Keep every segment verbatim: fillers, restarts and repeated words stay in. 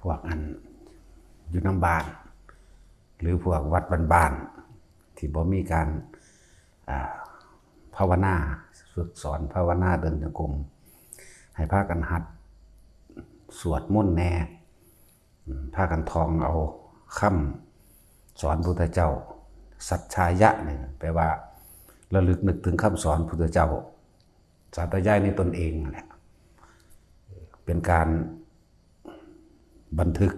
พวกอันอยู่นำบ้าน หรือพวกวัดบ้านๆ ที่บ่มีการ อ่า ภาวนา ฝึกสอนภาวนาเดินจงกรม ให้พากันหัดสวดมนต์แหน่ อืม พากันท่องเอาคำสอนพุทธเจ้า สัจจายะนี่แปลว่าระลึกนึกถึงคำสอนพุทธเจ้า สาธยายในตนเองนั่นแหละ เป็นการบันทึก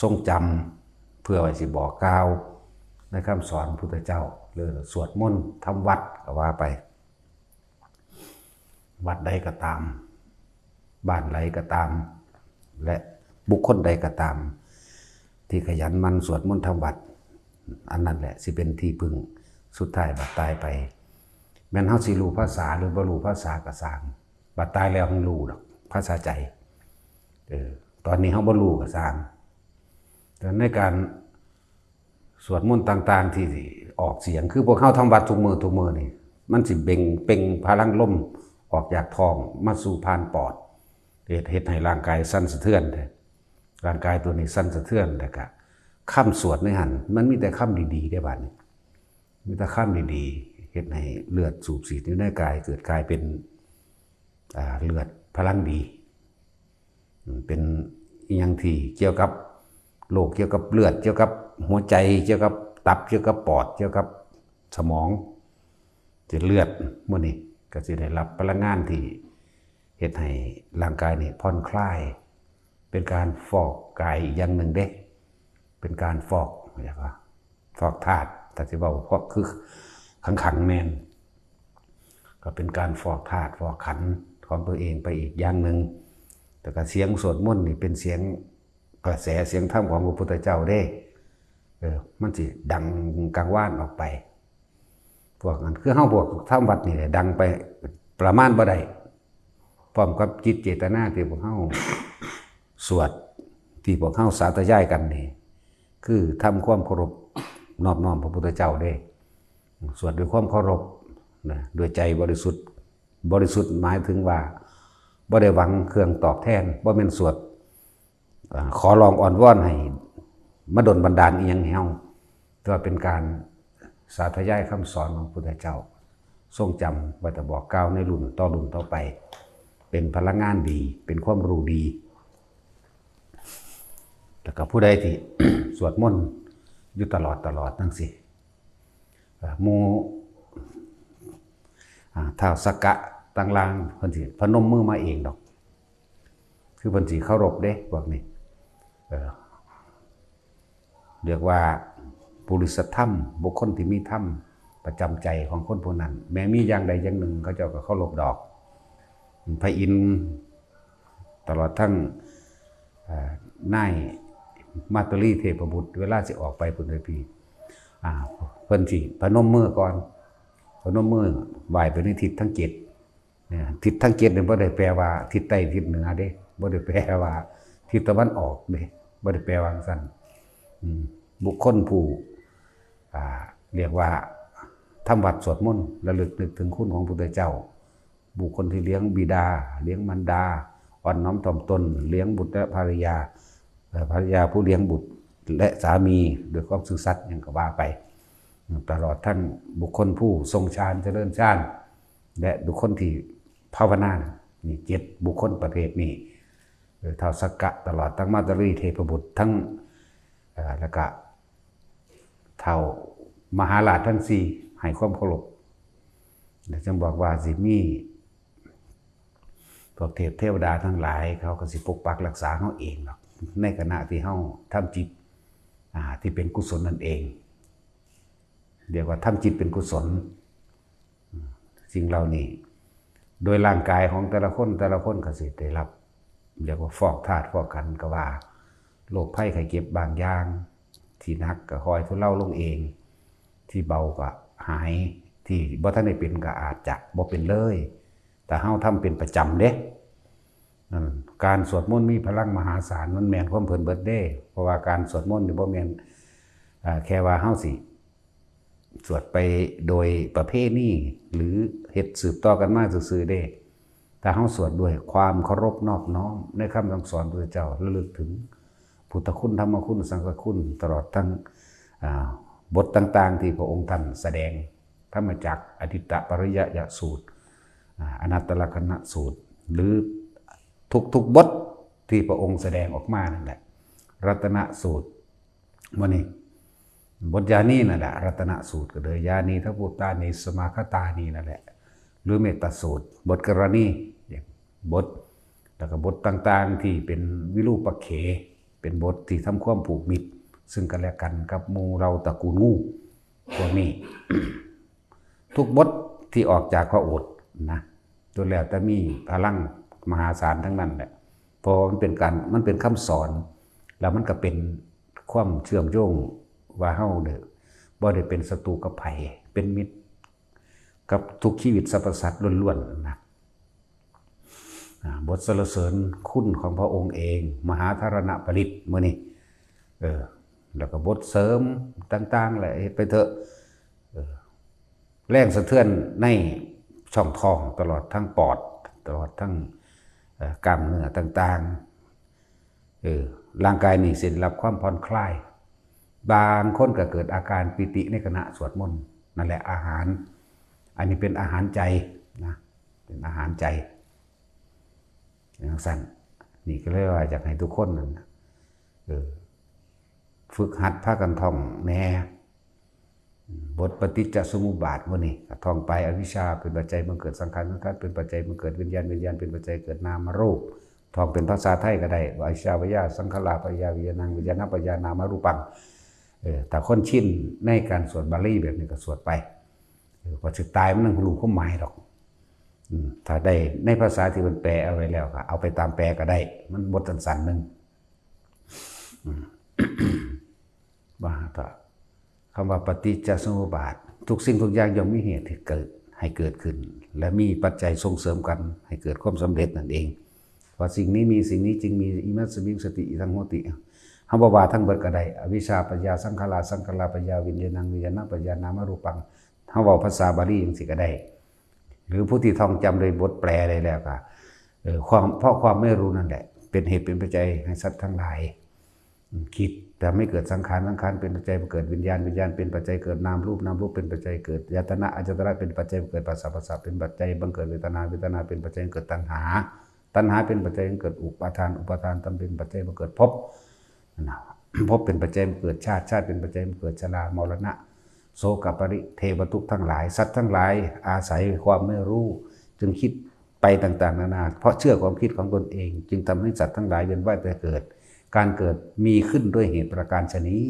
ทรงจำเพื่อไว้สิบอกกล่าวในคำสอนพุทธเจ้า หรือสวดมนต์ทำวัดก็ว่าไป วัดใดก็ตาม บ้านใดก็ตาม และบุคคลใดก็ตาม ที่ขยันหมั่นสวดมนต์ทำวัด อันนั้นแหละสิเป็นที่พึ่ง สุดท้ายบัดตายไป แม้นเฮาสิรู้ภาษาหรือบ่รู้ภาษาก็ซ่าง บัดตายแล้วหั้งรู้ดอกภาษาใจ เออ ตอนนี้เฮาบ่รู้ก็ซ่าง แต่ในการสวดมนต์ต่างๆ ที่ออกเสียง คือพวกเฮาทำวัดทุกมื้อทุกมื้อนี่ มันสิเบ่งเป่งพลังลมออกจากท้องมาสู่ผ่านปอด เฮ็ด เฮ็ดให้ร่างกายสั่นสะเทือนเด้ ร่างกายตัวนี้สั่นสะเทือน แล้วก็คำสวดในหั่น มันมีแต่คำดีๆ เด้บัดนี้ มีแต่คำดีๆ เฮ็ดให้เลือดสูบฉีดอยู่ในกาย เกิดกลายเป็น อ่า เลือดพลังดี อืม เป็นอิหยังที่เกี่ยวกับโรคเกี่ยวกับเลือด เกี่ยวกับหัวใจ เกี่ยวกับตับ เกี่ยวกับปอด เกี่ยวกับสมอง เส้นเลือด มื้อนี้ก็สิได้รับพลังงานที่เฮ็ดให้ร่างกายนี่ผ่อนคลาย เป็นการฟอกกายอีกอย่างหนึ่งเด้ เป็นการฟอก เรียกว่า ฟอกธาตุ ถ้าสิเว้าฟอกคือขังๆ แม่น ก็เป็นการฟอกธาตุฟอกขันธ์ของตัวเองไปอีกอย่างหนึ่ง แต่ก็เสียงสวดมนต์นี่เป็นเสียงกระแสเสียงธรรมของพระพุทธเจ้าเด้ เออ มันสิดังกังวานออกไป พวกนั้นคือเฮาพวกทำวัดนี่แหละดังไปประมาณบ่ได้ พร้อมกับจิตเจตนาที่พวกเฮาสวด ที่พวกเฮาสาธยายกันนี่ คือทำความเคารพนอบน้อมพระพุทธเจ้าเด้ สวดด้วยความเคารพนะ ด้วยใจบริสุทธิ์ บริสุทธิ์หมายถึงว่าบ่ได้หวังเครื่องตอบแทน บ่แม่นสวด อ่า ขอร้องอ้อนวอนให้มาดลบันดาลอิหยังให้เฮา แต่ว่าเป็นการสาธยายคำสอนของพระพุทธเจ้า ทรงจำไว้แต่บอกกล่าวในรุ่นต่อรุ่นต่อไป เป็นพลังงานดี เป็นความรู้ดี แล้วก็ผู้ใดที่ สวดมนต์อยู่ตลอดตลอดจั่งซี้ เอ่อ หมู่ อ่า ท้าวสักกะต่างๆ เพิ่นสิพนมมือมาเองดอก คือเพิ่นสิเคารพเด้ พวกนี้ เอ่อ เรียกว่าปุริสธรรม บุคคลที่มีธรรมประจำใจของคนผู้นั้น แม้มีอย่างใดอย่างหนึ่ง เขาเจ้าก็เคารพดอก พระอินทร์ ตลอดทั้ง เอ่อ นายมาตุลีเทพบุตร เวลาสิออกไปพุ้นเด้อพี่ อ่า เพิ่นสิพนมมือก่อน พนมมือไหว้ไปในทิศทั้งเจ็ด เนี่ย ทิศทั้งเจ็ดเนี่ยบ่ได้แปลว่าทิศใต้ทิศเหนือเด้ บ่ได้แปลว่าทิศตะวันออกเด้ บ่ได้แปลว่าจั่งซั้น อืม บุคคลผู้ อ่า เรียกว่าทำวัดสวดมนต์ ระลึกนึกถึงคุณของพระพุทธเจ้า บุคคลที่เลี้ยงบิดา เลี้ยงมารดา อ่อนน้อมถ่อมตน เลี้ยงบุตรและภรรยา เอ่อ ภรรยาผู้เลี้ยงบุตรและสามีด้วยความซื่อสัตย์ หยังก็ว่าไป ตลอดทั้งบุคคลผู้ทรงฌานเจริญฌาน และบุคคลที่ภาวนา นี่เจ็ดบุคคลประเภทนี้ เอ่อ ท้าวสักกะ ตลอดทั้งมาตุลีเทพบุตร ทั้ง เอ่อ แล้วก็ท้าวมหาราชทั้งสี่ให้ความเคารพ แล้วจึงบอกว่าสิมีพวกเทพเทวดาทั้งหลาย เขาก็สิปกปักรักษาเฮาเองดอก ในขณะที่เฮาทำจิต อ่า ที่เป็นกุศลนั่นเอง เรียกว่าทำจิตเป็นกุศล สิ่งเหล่านี้ โดยร่างกายของแต่ละคน แต่ละคนก็สิได้รับ เรียกว่าฟอกธาตุฟอกขันธ์ก็ว่า โรคภัยไข้เจ็บบางอย่าง ที่หนักก็ค่อยทุเลาลงเอง ที่เบาก็หาย ที่บ่ทันได้เป็นก็อาจจะบ่เป็นเลย แต่เฮาทำเป็นประจำเด้ นั่น การสวดมนต์มีพลังมหาศาล มันแม่นความเพิ่นเบิดเด้ เพราะว่าการสวดมนต์นี่บ่แม่น อ่า แค่ว่าเฮาสิสวดไปโดยประเพณี หรือเฮ็ดสืบต่อกันมาซื่อๆเด้ ถ้าเฮาสวดด้วยความเคารพนอบน้อมในคำสั่งสอนพระพุทธเจ้า ระลึกถึงพุทธคุณ ธรรมคุณ สังฆคุณ ตลอดทั้ง อ่า บทต่างๆที่พระองค์ท่านแสดง ธรรมจักร อทิตตปริยยสูตร อ่า อนัตตลักษณสูตร หรือทุกๆบทที่พระองค์แสดงออกมานั่นแหละ รัตนสูตร มื้อนี้ บทยานีนั่นแหละ รัตนสูตรก็เลย ยานีทัพพุตานิสมาคตานีนั่นแหละ หรือเมตตาสูตร บทกรณี บท แล้วก็บทต่างๆที่เป็นวิรูปเข เป็นบทที่ทำความผูกมิตร ซึ่งกันและกันกับหมู่เหล่าตระกูลงูพวกนี้ ทุกบทที่ออกจากพระโอษฐ์นะ ล้วนแล้วแต่มีพลังมหาศาลทั้งนั้นแหละ เพราะว่ามันเป็นการ มันเป็นคำสอน แล้วมันก็เป็นความเชื่อมโยงว่าเฮาเนี่ยบ่ได้เป็นศัตรูกับไผ เป็นมิตรกับทุกชีวิตสรรพสัตว์ล้วนๆนะ อ่า บทสรรเสริญคุณของพระองค์เอง มหาธารณปริตรมื้อนี้ เออ แล้วก็บทเสริมต่างๆแหละ เฮ็ดไปเถอะ เออ แรงสะเทือนในช่องท้อง ตลอดทั้งปอด ตลอดทั้ง เอ่อ กล้ามเนื้อต่างๆ เออ ร่างกายนี่สิได้รับความผ่อนคลาย บางคนก็เกิดอาการปีติในขณะสวดมนต์ นั่นแหละอาหาร อันนี้เป็นอาหารใจนะ เป็นอาหารใจ อย่างสั้น นี่ก็เลยว่าอยากให้ทุกคนนั่นน่ะ เออ ฝึกหัดพากันท่องแหน่ บทปฏิจจสมุปบาทมื้อนี้ก็ท่องไป อวิชชาเป็นปัจจัยบังเกิดสังขาร สังขารเป็นปัจจัยบังเกิดวิญญาณ วิญญาณเป็นปัจจัยเกิดนามรูป ท่องเป็นภาษาไทยก็ได้ อวิชชาพยาสังขาราพยาวิญญาณัง วิญญาณพยานามรูปัง เออ ถ้าคนชินในการสวดบาลีแบบนี้ก็สวดไป เออ พอสิตายมันยังบ่ฮู้ความหมายดอก อืม ถ้าได้ในภาษาที่มันแปลเอาไว้แล้วก็เอาไปตามแปลก็ได้ มันบทสั้นๆหนึ่ง อืม ว่าก็คำว่าปฏิจจสมุปบาท ทุกสิ่งทุกอย่างย่อมมีเหตุให้เกิด ให้เกิดขึ้น และมีปัจจัยส่งเสริมกันให้เกิดความสำเร็จนั่นเอง ว่าสิ่งนี้มี สิ่งนี้จึงมี อิมัสมิงสติ อิทังโหติ เฮาบ่ว่าทั้งเบิดก็ได้ อวิชชาพยาสังขารา สังขาราพยาวิญญาณัง วิญญาณพยานามรูปัง เฮาเว้าภาษาบาลีจังซี่ก็ได้ หรือผู้ที่ท่องจำโดยบทแปลได้แล้วก็ เอ่อ ความ เพราะความไม่รู้นั่นแหละ เป็นเหตุเป็นปัจจัยให้สัตว์ทั้งหลาย อืม คิด ทำให้เกิดสังขาร สังขารเป็นปัจจัยเกิดวิญญาณ วิญญาณเป็นปัจจัยเกิดนามรูป นามรูปเป็นปัจจัยเกิดอายตนะ อายตนะเป็นปัจจัยเกิดผัสสะ ผัสสะเป็นปัจจัยบังเกิดเวทนา เวทนาเป็นปัจจัยเกิดตัณหา ตัณหาเป็นปัจจัยเกิดอุปาทาน อุปาทานเป็นปัจจัยบังเกิดภพ นะ ภพเป็นปัจจัยบังเกิดชาติ ชาติเป็นปัจจัยบังเกิดชรา มรณะ โศกปริเทวทุกข์ทั้งหลาย สัตว์ทั้งหลายอาศัยความไม่รู้ จึงคิดไปต่างๆนานา เพราะเชื่อความคิดของตนเอง จึงทำให้สัตว์ทั้งหลายเวียนว่ายตายเกิด การเกิดมีขึ้นด้วยเหตุประการฉะนี้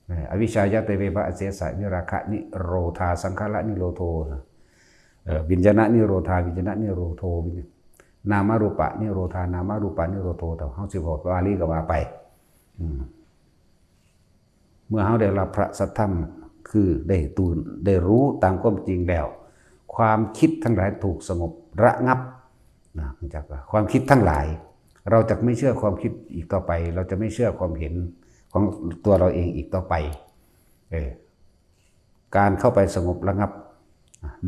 เอ่อ อวิชชายะเตเวภะอเสสะ วิราคะนิโรธา สังขารนิโรโธ เอ่อ วิญญาณนิโรธา วิญญาณนิโรโธ วิญ- นามรูปะนิโรธา นามรูปานิโรโธ แต่เฮาสิบอกบาลีก็ว่าไป อืม เมื่อเฮาได้รับพระสัทธรรม คือได้ตูน ได้รู้ตามความจริงแล้ว ความคิดทั้งหลายถูกสงบระงับ นะ รู้จักว่าความคิดทั้งหลาย เราจะไม่เชื่อความคิดอีกต่อไป เราจะไม่เชื่อความเห็นของตัวเราเองอีกต่อไป เออ การเข้าไปสงบระงับ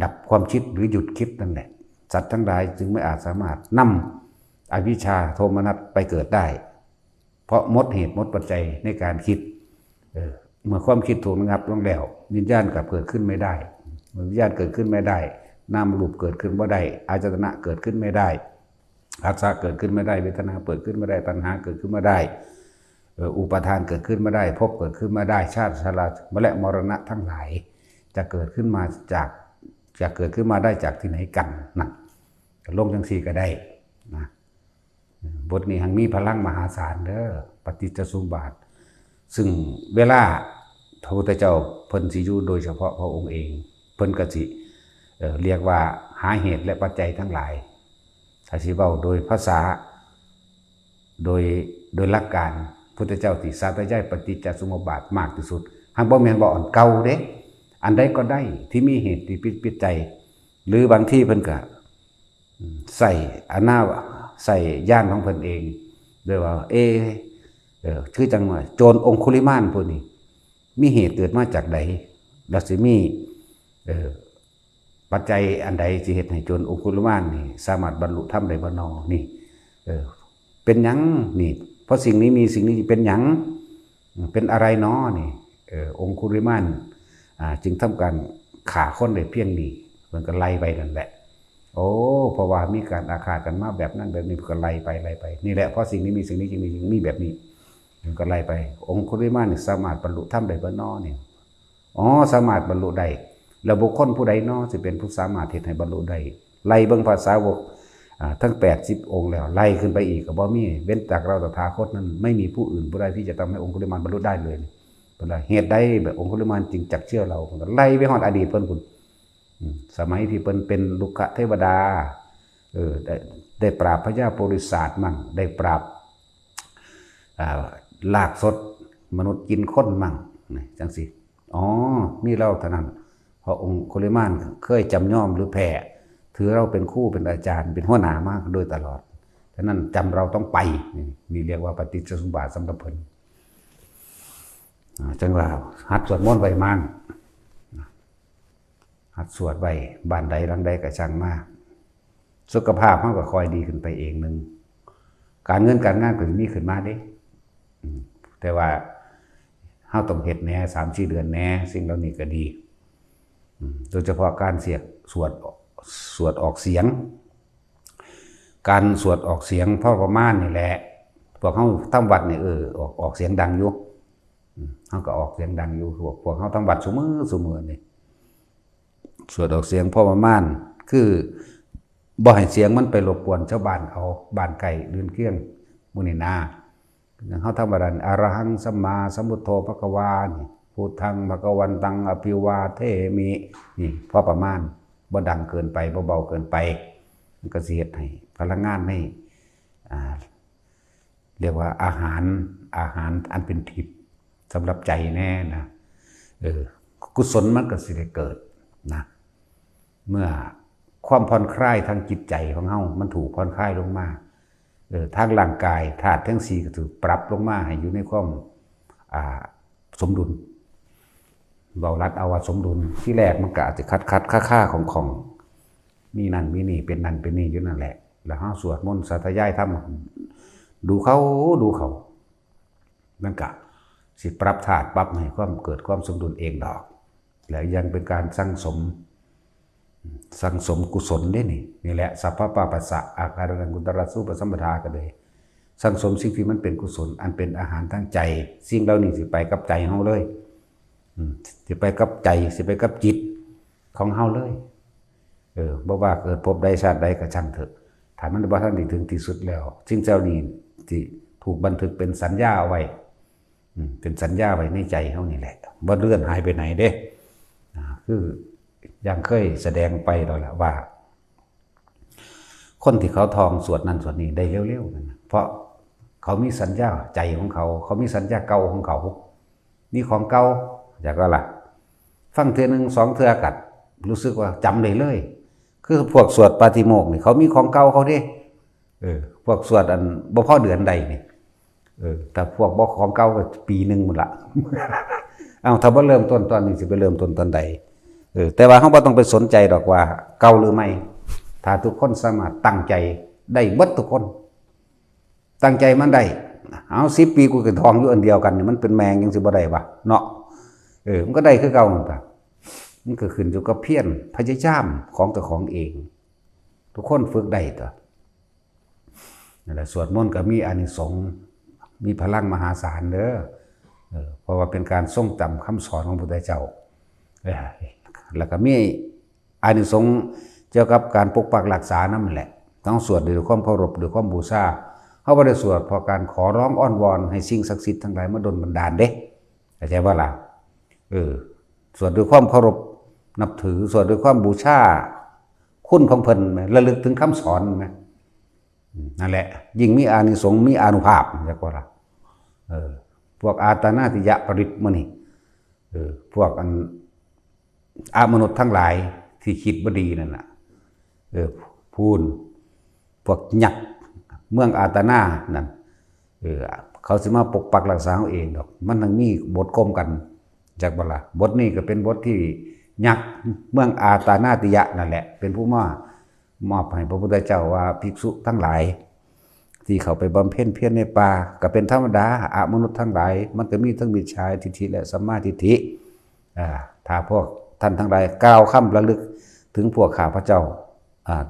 ดับความคิดหรือหยุดคิดนั่นแหละ สัตว์ทั้งหลายจึงไม่อาจสามารถนำอวิชชาโทมนัสไปเกิดได้ เพราะหมดเหตุหมดปัจจัยในการคิด เออ เมื่อความคิดถูกระงับลงแล้ว วิญญาณก็เกิดขึ้นไม่ได้ เมื่อวิญญาณเกิดขึ้นไม่ได้ นามรูปเกิดขึ้นบ่ได้ อายตนะเกิดขึ้นไม่ได้ ผัสสะเกิดขึ้นไม่ได้ เวทนาเกิดขึ้นไม่ได้ ตัณหาเกิดขึ้นไม่ได้ เอ่อ อุปาทานเกิดขึ้นไม่ได้ ภพเกิดขึ้นไม่ได้ ชาติชราและมรณะทั้งหลาย จะเกิดขึ้นมาจาก จะเกิดขึ้นมาได้จากที่ไหนกัน นั่น ลงจังซี่ก็ได้นะ บทนี้หังมีพลังมหาศาลเด้อ ปฏิจจสมุปบาท ซึ่งเวลาพระพุทธเจ้าเพิ่นสิอยู่โดยเฉพาะพระองค์เอง เพิ่นก็สิ เอ่อ เรียกว่าหาเหตุและปัจจัยทั้งหลาย ถ้าสิเว้าโดยภาษา โดย โดยหลักการ พุทธเจ้าสิสาธยายปฏิจจสมุปบาทมากที่สุด หังบ่แม่นว่าอันเก่าเด้ อันใดก็ได้ที่มีเหตุที่เป็นปัจจัย หรือบางทีเพิ่นก็ อืม ใส่อนา ใส่ญาณของเพิ่นเอง โดยว่า เอ เออ คือจังว่าโจรองคุลิมานผู้นี้ มีเหตุเกิดมาจากใด แล้วสิมี เอ่อ ปัจจัยอันใดสิเฮ็ดให้โจรองคุลิมานนี่สามารถบรรลุธรรมได้บ่นอนี่ เออ เป็นหยังนี่ เพราะสิ่งนี้มีสิ่งนี้เป็นหยัง เป็นอะไรนอนี่ เออ องคุลิมาน อ่า จึงทำการฆ่าคนได้เพียงนี้ มันก็ไล่ไปนั่นแหละ โอ้ เพราะว่ามีการอาฆาตกันมาแบบนั้นแบบนี้ ก็ไล่ไปไล่ไป นี่แหละ เพราะสิ่งนี้มีสิ่งนี้จึงมีจึงมีแบบนี้ มันก็ไล่ไป องคุลิมานนี่สามารถบรรลุธรรมได้บ่นอนี่ อ๋อ สามารถบรรลุได้ แล้วบุคคลผู้ใดนอสิเป็นผู้สามารถเฮ็ดให้บรรลุได้ ไล่เบิ่งพระสาวก อ่า ทั้งแปดสิบองค์แล้ว ไล่ขึ้นไปอีกก็บ่มี เว้นจากเราตถาคตนั้น ไม่มีผู้อื่นผู้ใดที่จะทำให้องคุลิมานบรรลุได้เลย เพิ่นว่าเหตุใดแบบองคุลิมานจึงจักเชื่อเรา เพิ่นก็ไล่ไปฮอดอดีตเพิ่นพุ้น อืม สมัยที่เพิ่นเป็นรุกขเทวดา เออ ได้ ได้ปราบพญาปุริศาสมั่ง ได้ปราบ อ่า ลากศพมนุษย์กินคนมั่ง นี่ จังซี่ อ๋อ มีเราเท่านั้น เพราะองคุลิมานเคยจำยอมหรือแพ้ ถือเราเป็นครูเป็นอาจารย์ เป็นหัวหน้ามาโดยตลอด ฉะนั้นจำเราต้องไป นี่ นี่เรียกว่าปฏิจจสมุปบาทสำหรับเพิ่น อ่า จังว่าหัดสวดมนต์ไว้มั่ง หัดสวดไว้ บ้านใดหลังใดก็ช่างมา สุขภาพเฮาก็ค่อยดีขึ้นไปเองหนึ่ง การเงินการงานก็สิมีขึ้นมาเด้ อืม แต่ว่าเฮาต้องเฮ็ดแหน่ สามสี่เดือนแหน่ สิ่งเหล่านี้ก็ดี อืม โดยเฉพาะการเสียก สวด สวดออกเสียง การสวดออกเสียงพอประมาณนี่แหละ พวกเฮาทำวัดนี่ เออ ออก ออกเสียงดังอยู่ อืม เฮาก็ออกเสียงดังอยู่ พวก พวกเฮาทำวัดซุมื้อซุมื้อนี่ สวดออกเสียงพอประมาณ คือบ่ให้เสียงมันไปรบกวนชาวบ้านเขา บ้านใกล้เรือนเคียงหมู่นี่นา อย่างเฮาทำว่า อะระหังสัมมาสัมพุทโธภะคะวา นี่ พุทธังภะคะวันตังอภิวาเทมิ นี่ พอประมาณ บ่ดังเกินไป บ่เบาเกินไป มันก็สิเฮ็ดให้พลังงานใน อ่า เรียกว่าอาหาร อาหารอันเป็นทิพย์สำหรับใจแน่นะ เออ กุศลมันก็สิได้เกิดนะ เมื่อความผ่อนคลายทางจิตใจของเฮา มันถูกผ่อนคลายลงมา เออ ทางร่างกายธาตุทั้งสี่ก็ถูกปรับลงมาให้อยู่ในความ อ่า สมดุล เว้าลัดเอาว่าสมดุล ที่แรกมันก็อาจจะขัดขัดคาคาของของ มีนั่นมีนี่ เป็นนั่นเป็นนี่อยู่นั่นแหละ แล้วเฮาสวดมนต์สาธยายธรรม ดูเขา ดูเขา มันก็สิปรับธาตุ ปรับให้ความเกิดความสมดุลเองดอก แล้วยังเป็นการสั่งสม สั่งสมกุศลเด้นี่ นี่แหละ สัพพะปาปัสสะอาการังกุณตรสูปสัมปทาก็เลย สั่งสมสิ่งที่มันเป็นกุศล อันเป็นอาหารทางใจ สิ่งเหล่านี้สิไปกับใจเฮาเลย อืม สิไปกับใจ สิไปกับจิตของเฮาเลย เออ บ่ว่าเกิดภพใดชาติใดก็ช่างเถอะ ถ้ามันบ่ทันได้ถึงที่สุดแล้ว สิ่งเหล่านี้ที่ถูกบันทึกเป็นสัญญาเอาไว้ อืม เป็นสัญญาไว้ในใจเฮานี่แหละ บ่เลือนหายไปไหนเด้ อ่า คืออย่างเคยแสดงไปแล้วแหละว่า คนที่เขาท่องสวดนั่นสวดนี่ได้เร็วๆนั่นนะ เพราะเขามีสัญญาใจของเขา เขามีสัญญาเก่าของเขา มีของเก่า อยากว่าล่ะ ฟังเทื่อหนึ่งสองเทื่อกัด รู้สึกว่าจำได้เลย คือพวกสวดปาฏิโมกข์นี่ เขามีของเก่าเขาเด้ เออ พวกสวดอันบ่พอเดือนใดนี่ เออ แต่พวกบ่ของเก่าก็ปีหนึ่งหมดละ เอา ถ้าบ่เริ่มต้นตอนนี้สิไปเริ่มต้นตอนใด เออ แต่ว่าเฮาบ่ต้องไปสนใจดอกว่าเก่าหรือใหม่ ถ้าทุกคนสามารถตั้งใจได้เบิดทุกคน ตั้งใจมันได้ เอา สิบปีกูก็ท่องอยู่อันเดียวกันนี่ มันเป็นแมงจังสิบ่ได้วะ เนาะ เออ มันก็ได้คือเก่านั่นล่ะ มันก็ขึ้นอยู่กับเพียรพยายามของเจ้าของเอง ทุกคนฝึกได้ตั๊ว นั่นแหละ สวดมนต์ก็มีอานิสงส์ มีพลังมหาศาลเด้อ เออ เพราะว่าเป็นการทรงจำคำสอนของพระพุทธเจ้า เออ แล้วก็มีอานิสงส์เกี่ยวกับการปกปักรักษานำแหละ ต้องสวดด้วยความเคารพ ด้วยความบูชา เฮาบ่ได้สวดเพราะการขอร้องอ้อนวอนให้สิ่งศักดิ์สิทธิ์ทั้งหลายมาดลบันดาลเด้ เข้าใจบ่ล่ะ เออ สวดด้วยความเคารพนับถือ สวดด้วยความบูชาคุณของเพิ่น ระลึกถึงคำสอนนะ อืม นั่นแหละ ยิ่งมีอานิสงส์ มีอานุภาพ จักว่าล่ะ เออ พวกอาตานาติยปริตหมู่นี่ เออ พวกอันอมนุษย์ทั้งหลายที่คิดบ่ดีนั่นน่ะ เออ พู้น พวกยักษ์เมืองอาตานานั่น เออ เขาสิมาปกปักรักษาเฮาเองดอก มันต้องมีบทกลมกัน จักบ่ล่ะ บทนี้ก็เป็นบทที่ ยักษ์เมืองอาตานาติยะนั่นแหละ เป็นผู้มามอบให้พระพุทธเจ้าว่าภิกษุทั้งหลาย ที่เข้าไปบำเพ็ญเพียรในป่า ก็เป็นธรรมดา อมนุษย์ทั้งหลาย มันก็มีทั้งมิจฉาทิฏฐิและสัมมาทิฏฐิ อ่า ถ้าพวกท่านทั้งหลายกล่าวคำระลึกถึงพวกข้าพเจ้า อ่า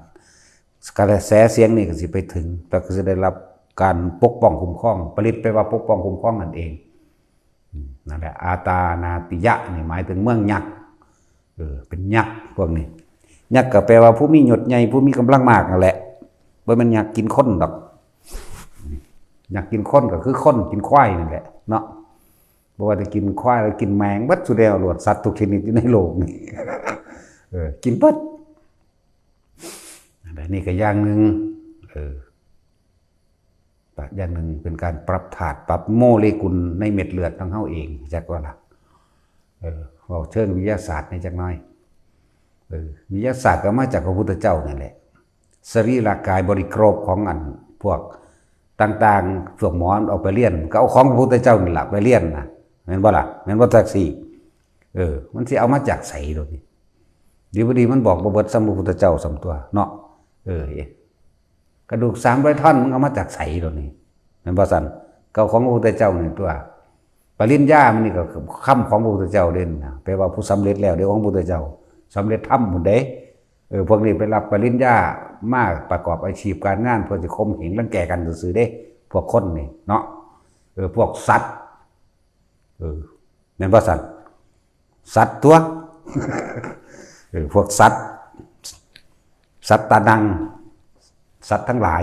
กระแสเสียงนี่ก็สิไปถึง แล้วก็สิได้รับการปกป้องคุ้มครอง ปริตแปลว่าปกป้องคุ้มครองนั่นเอง อืม นั่นแหละ อาตานาติยะนี่หมายถึงเมืองยักษ์ เออ เป็นยักษ์พวกนี้ ยักษ์ก็แปลว่าผู้มียศใหญ่ ผู้มีกำลังมากนั่นแหละ บ่แม่นยักษ์กินคนดอก ยักษ์กินคนก็คือคนกินควายนั่นแหละเนาะ บ่ว่าจะกินควายหรือกินแมง เบิดสุดแล้วโลด สัตว์ทุกชนิดอยู่ในโลกนี่ เออ กินเบิด อันนี้ก็อย่างหนึ่ง เออ อย่างหนึ่งเป็นการปรับธาตุ ปรับโมเลกุลในเม็ดเลือดของเฮาเอง จักว่าล่ะ เออ เว้าเชิงวิทยาศาสตร์ในจักหน่อย เออ วิทยาศาสตร์ก็มาจากพระพุทธเจ้านั่นแหละ สรีระกายบริโภคของอันพวกต่างๆ พวกหมอเอาไปเรียน ก็เอาของพระพุทธเจ้านี่ล่ะไปเรียนนะ แม่นบ่ล่ะ แม่นบ่จักซี่ เออ มันสิเอามาจากไสโดยนี้ ดีบ่ดีมันบอกบ่เบิดซ้ำพระพุทธเจ้าซ้ำตัวเนาะ เออ กระดูกสามร้อยท่อนมึงเอามาจากไสโดยนี้ แม่นบ่ซั่น ก็เอาของพระพุทธเจ้านี่ตัว ปริญญามันนี่ก็คำของพระพุทธเจ้าเด่นนะ แปลว่าผู้สำเร็จแล้วเด้ ของพระพุทธเจ้า สำเร็จธรรมหมดเด้ เออ พวกนี้ไปรับปริญญามาประกอบอาชีพการงาน เพื่อสิข่มเหงรังแกกันซื่อๆเด้ พวกคนนี่เนาะ เออ พวกสัตว์ เออ แม่นบ่ซั่น สัตว์ตัว เออ พวกสัตว์ สัตว์ตานัง สัตว์ทั้งหลาย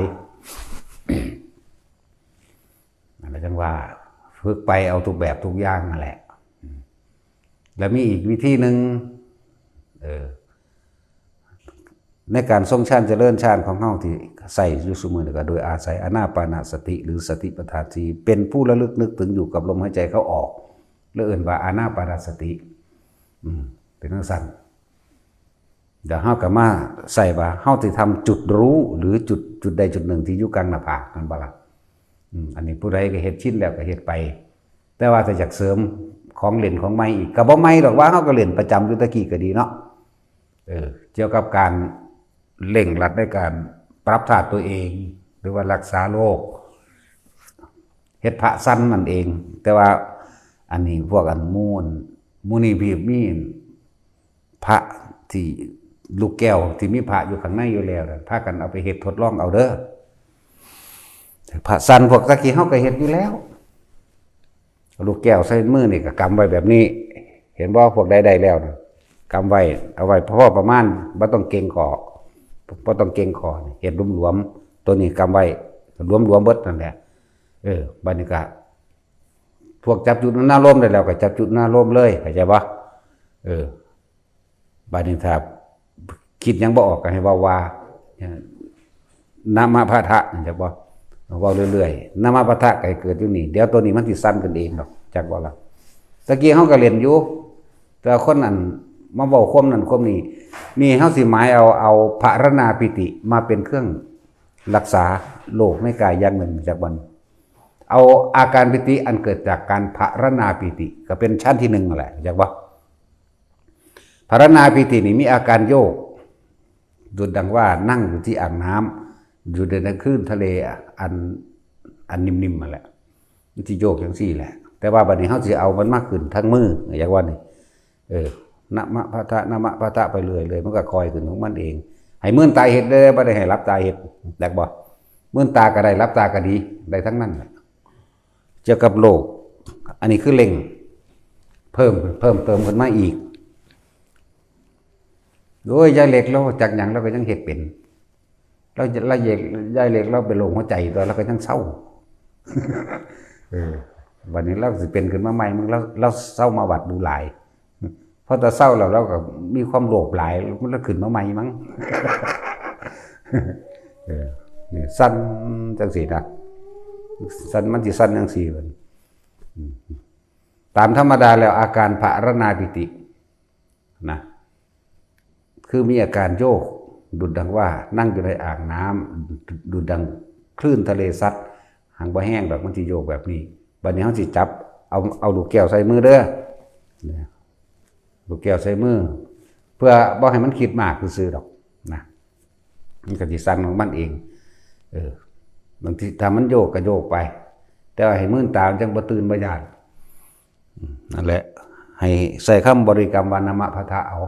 นั่นแหละจังว่า ฝึกไปเอาทุกแบบทุกอย่างนั่นแหละ อืม แล้วมีอีกวิธีหนึ่ง เออ ในการทรงฌานเจริญฌานของเฮาที่ใช้อยู่ซุมื้อนี้ก็โดยอาศัยอานาปานสติ หรือสติปัฏฐานสี่ เป็นผู้ระลึกนึกถึงอยู่กับลมหายใจเข้าออก แล้วเอิ้นว่าอานาปานสติ อืม เป็นจั่งซั้น เดี๋ยวเฮาก็มาใส่ว่าเฮาสิทำจุดรู้หรือจุด จุดใดจุดหนึ่งที่อยู่กลางหน้าผาก แม่นบ่ล่ะ อืม อันนี้ผู้ใดก็เฮ็ดชินแล้วก็เฮ็ดไป แต่ว่าถ้าอยากเสริมของเล่นของใหม่อีก ก็บ่ใหม่ดอก ว่าเฮาก็เล่นประจำอยู่แต่กี้ก็ดีเนาะ เออ เกี่ยวกับการเร่งรัดในการปรับธาตุตัวเอง หรือว่ารักษาโรค เฮ็ดพระสั่นนั่นเอง แต่ว่าอันนี้พวกอันหมู่ หมู่นี่พี่มีพระที่ลูกแก้วที่มีพระอยู่ข้างในอยู่แล้วนั่น พากันเอาไปเฮ็ดทดลองเอาเด้อ พระสั่นพวกตะกี้เฮาก็เฮ็ดอยู่แล้ว เอาลูกแก้วใส่มือนี่ก็กำไว้แบบนี้ เห็นบ่ พวกใดได้แล้วนะ กำไว้ เอาไว้พอประมาณ บ่ต้องเกร็งคอ บ่ต้องเกร็งคอ เฮ็ดหลวมๆ ตัวนี้กำไว้ หลวมๆเบิดนั่นแหละ เออ บัดนี้ก็ พวกจับจุดอารมณ์ได้แล้วก็จับจุดอารมณ์เลย เข้าใจบ่ เออ บัดนี้ถ้าคิดหยังบ่ออกก็ให้เว้าว่า นะมะพะทะ เข้าใจบ่ เว้าเรื่อยๆ นะมะพะทะก็ให้เกิดอยู่นี่ เดี๋ยวตัวนี้มันสิสั่นขึ้นเองดอก จักบ่ล่ะ ตะกี้เฮาก็เล่นอยู่ แต่คนนั้นมาเว้าความนั้นความนี้ นี่เฮาสิหมายเอา เอาพะรณาปีติมาเป็นเครื่องรักษาโรคในกายอย่างหนึ่ง จักบ่ เอาอาการปีติอันเกิดจากการพะรณาปีติ ก็เป็นชั้นที่หนึ่งนั่นแหละ จักบ่ พะรณาปีตินี่มีอาการโยก ดุจดังว่านั่งอยู่ที่อ่างน้ำ อยู่ในคลื่นทะเลอัน อันนิ่มๆนั่นแหละ มันสิโยกจั่งซี่แหละ แต่ว่าบัดนี้เฮาสิเอามันมาขึ้นทั้งมือ จักว่านี่ เออ นะมะพะทะ นะมะพะทะไปเรื่อยๆ มันก็คอยขึ้นของมันเอง ให้มืนตาเฮ็ดเด้อ บ่ได้ให้หลับตาเฮ็ด จักบ่ มืนตาก็ได้ หลับตาก็ดี ได้ทั้งนั้นแหละ เกี่ยวกับโรค อันนี้คือเร่ง เพิ่ม เพิ่มเติมขึ้นมาอีก โอ้ย ยายเล็กลาวจักหยังลาวก็ยังเฮ็ดเป็น ลาว ลาวเย็ก ยายเล็กลาวเป็นโรคหัวใจตัว ลาวก็ยังเซา เออ บัดนี้ลาวสิเป็นขึ้นมาใหม่ มึง ลาว ลาวเซามาวัดดูหลาย พอแต่เซาแล้วลาวก็มีความโลภหลาย มันลาวขึ้นมาใหม่มั้ง เออ นี่สั่นจั่งซี่นะ สั่น มันสิสั่นจั่งซี่บัดนี้ อืม ตามธรรมดาแล้วอาการพะรณาปีตินะ คือมีอาการโยก ดุจดังว่านั่งอยู่ในอ่างน้ำ ดุจดังคลื่นทะเลซัด หางบ่แห้งดอก มันสิโยกแบบนี้ บัดนี้เฮาสิจับ เอา เอาลูกแก้วใส่มือเด้อ เนี่ย ลูกแก้วใส่มือ เพื่อบ่ให้มันคิดมากซื่อๆดอกนะ มันก็สิสั่นของมันเอง เออ บางทีถ้ามันโยกก็โยกไป แต่ว่าให้มืนตามันจังบ่ตื่นบ่ย้าน อืม นั่นแหละ ให้ใส่คำบริกรรมว่านามะพะทะเอา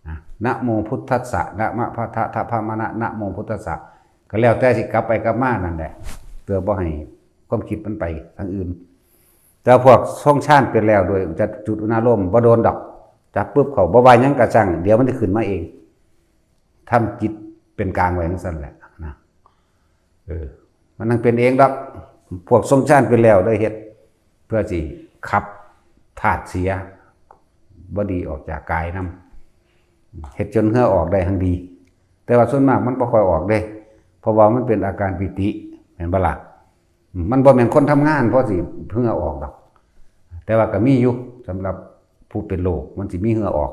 นะ นะโมพุทธัสสะ นะมะพะทะ ทะพะมะนะ นะโมพุทธัสสะ ก็แล้วแต่สิกลับไปกลับมานั่นแหละ เพื่อบ่ให้ความคิดมันไปทางอื่น แต่พวกทรงฌานไปแล้วโดยจะจุดอุณาโลมบ่โดนดอก จับปุ๊บเขาบ่ว่าหยังกะจั่ง เดี๋ยวมันจะขึ้นมาเอง ทำจิตเป็นกลางไว้จั่งซั่นแหละนะ เออ มันนั่งเป็นเองดอก พวกทรงฌานไปแล้วได้เฮ็ด เพื่อสิขับธาตุเสียบ่ดีออกจากกายนำ เฮ็ดจนเหงื่อออกได้หังดี แต่ว่าส่วนมากมันบ่ค่อยออกเด้ เพราะว่ามันเป็นอาการปีติ แม่นบ่ล่ะ อืม มันบ่แม่นคนทำงานพอสิเหงื่อออกดอก แต่ว่าก็มีอยู่ สำหรับผู้เป็นโรค มันสิมีเหงื่อออก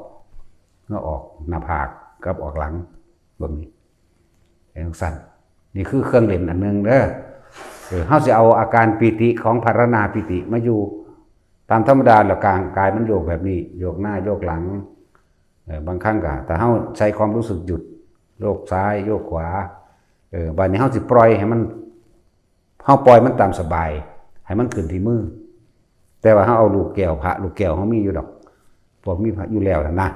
เหงื่อออกหน้าผากกับออกหลัง เบิ่งนี่ จั่งซั่น นี่คือเครื่องเล่นอันหนึ่งเด้อ เออ เฮาสิเอาอาการปีติของภาวนาปีติมาอยู่ ตามธรรมดาแล้วกายมันโยกแบบนี้ โยกหน้าโยกหลัง เออ บางครั้งก็ ถ้าเฮาใช้ความรู้สึกหยุด โยกซ้ายโยกขวา เออ บัดนี้เฮาสิปล่อยให้มัน เฮาปล่อยมันตามสบาย ให้มันขึ้นที่มือ แต่ว่าเฮาเอาลูกแก้ว พระลูกแก้วเฮามีอยู่ดอก พวกมีพระอยู่แล้วนั่นนะ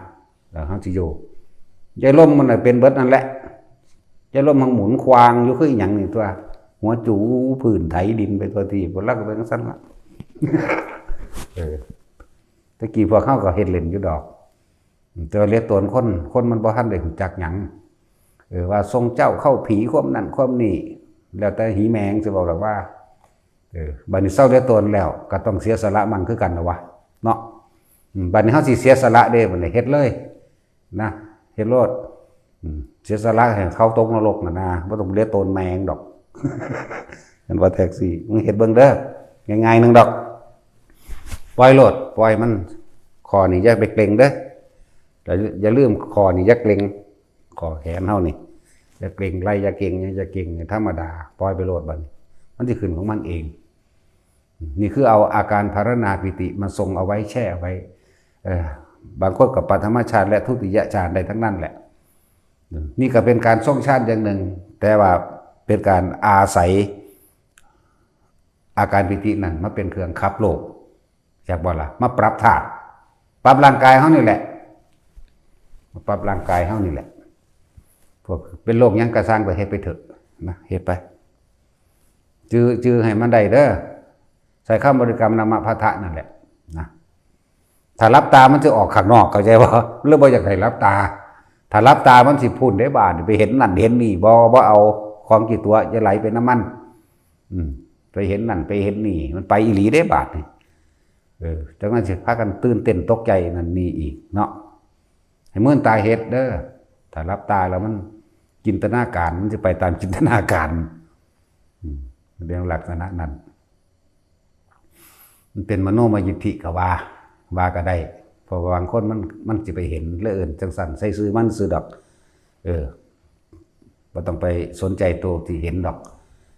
แล้วเฮาสิโยก ยายลมมันน่ะเป็นเบิดนั่นแหละ ยายลมมันหมุนควางอยู่คือหยังนี่ตัว หัวจูพื้นไถดินไปทั่วที่ พวกเราก็เป็นจั่งซั่นละ เออ ตะกี้พวกเฮาก็เฮ็ดเล่นอยู่ดอก แต่ว่าเหลือตนคน คนมันบ่ทันได้รู้จักหยัง เออ ว่าทรงเจ้าเข้าผีความนั่นความนี่ แล้วแต่หีแมงสิเว้าดอกว่า เออ บัดนี้เซาเหลือตนแล้ว ก็ต้องเสียสละมันคือกันนะวะ เนาะ อืม บัดนี้เฮาสิเสียสละเด้ บัดนี้เฮ็ดเลย นะ เฮ็ดโลด อืม เสียสละให้เขาตกนรกน่ะนะ บ่ต้องเหลือตนแมงดอก เห็นว่าแท็กซี่ มึงเฮ็ดเบิ่งเด้อ ง่ายๆหนึ่งดอก ปล่อยโลด ปล่อยมัน ข้อนี้อย่าไปเกร็งเด้อ อย่า อย่าลืมข้อนี้อย่าเกร็ง ข้อแขนเฮานี่ อย่าเกร็งไหล่ อย่าเกร็งหยัง อย่าเกร็ง ธรรมดา ปล่อยไปโลดบัดนี้ มันสิขึ้นของมันเอง นี่คือเอาอาการภาวนาปีติมาทรงเอาไว้ แช่เอาไว้ เอ่อ บางคนก็ปฐมฌานและทุติยฌานได้ทั้งนั้นแหละ นี่ก็เป็นการทรงฌานอย่างหนึ่ง แต่ว่าเป็นการอาศัยอาการปีตินั่นมาเป็นเครื่องขับโลก จักบ่ล่ะ มาปรับธาตุ ปรับร่างกายเฮานี่แหละ มาปรับร่างกายเฮานี่แหละ พวกเป็นโรคหยังกะซ่างก็เฮ็ดไปเถอะนะ เฮ็ดไป จื่อ จื่อให้มันได้เด้อ ใส่คำบริกรรมนามะพะทะนั่นแหละนะ ถ้าหลับตามันจะออกข้างนอก เข้าใจบ่ หรือบ่อยากให้หลับตา ถ้าหลับตามันสิพูนได้บาดนี่ ไปเห็นนั่นเห็นนี่ บ่ บ่เอาของกี่ตัว จะไหลไปน้ำมัน อืม ไปเห็นนั่นไปเห็นนี่ มันไปอีหลีได้บาดนี่ เออ จังนั้นสิพากันตื่นเต้นตกใจนั่นนี่อีกเนาะ ให้มืนตาเฮ็ดเด้อ ถ้าหลับตาแล้วมันจินตนาการ มันจะไปตามจินตนาการ อืม เรื่องลักษณะนั้น มันเป็นมโนมยิทธิก็ว่า ว่าก็ได้ เพราะว่าบางคนมัน มันสิไปเห็น แล้วเอิ้นจังซั่น ใส่ซื่อมันซื่อดอก เออ บ่ต้องไปสนใจตัวที่เห็นดอก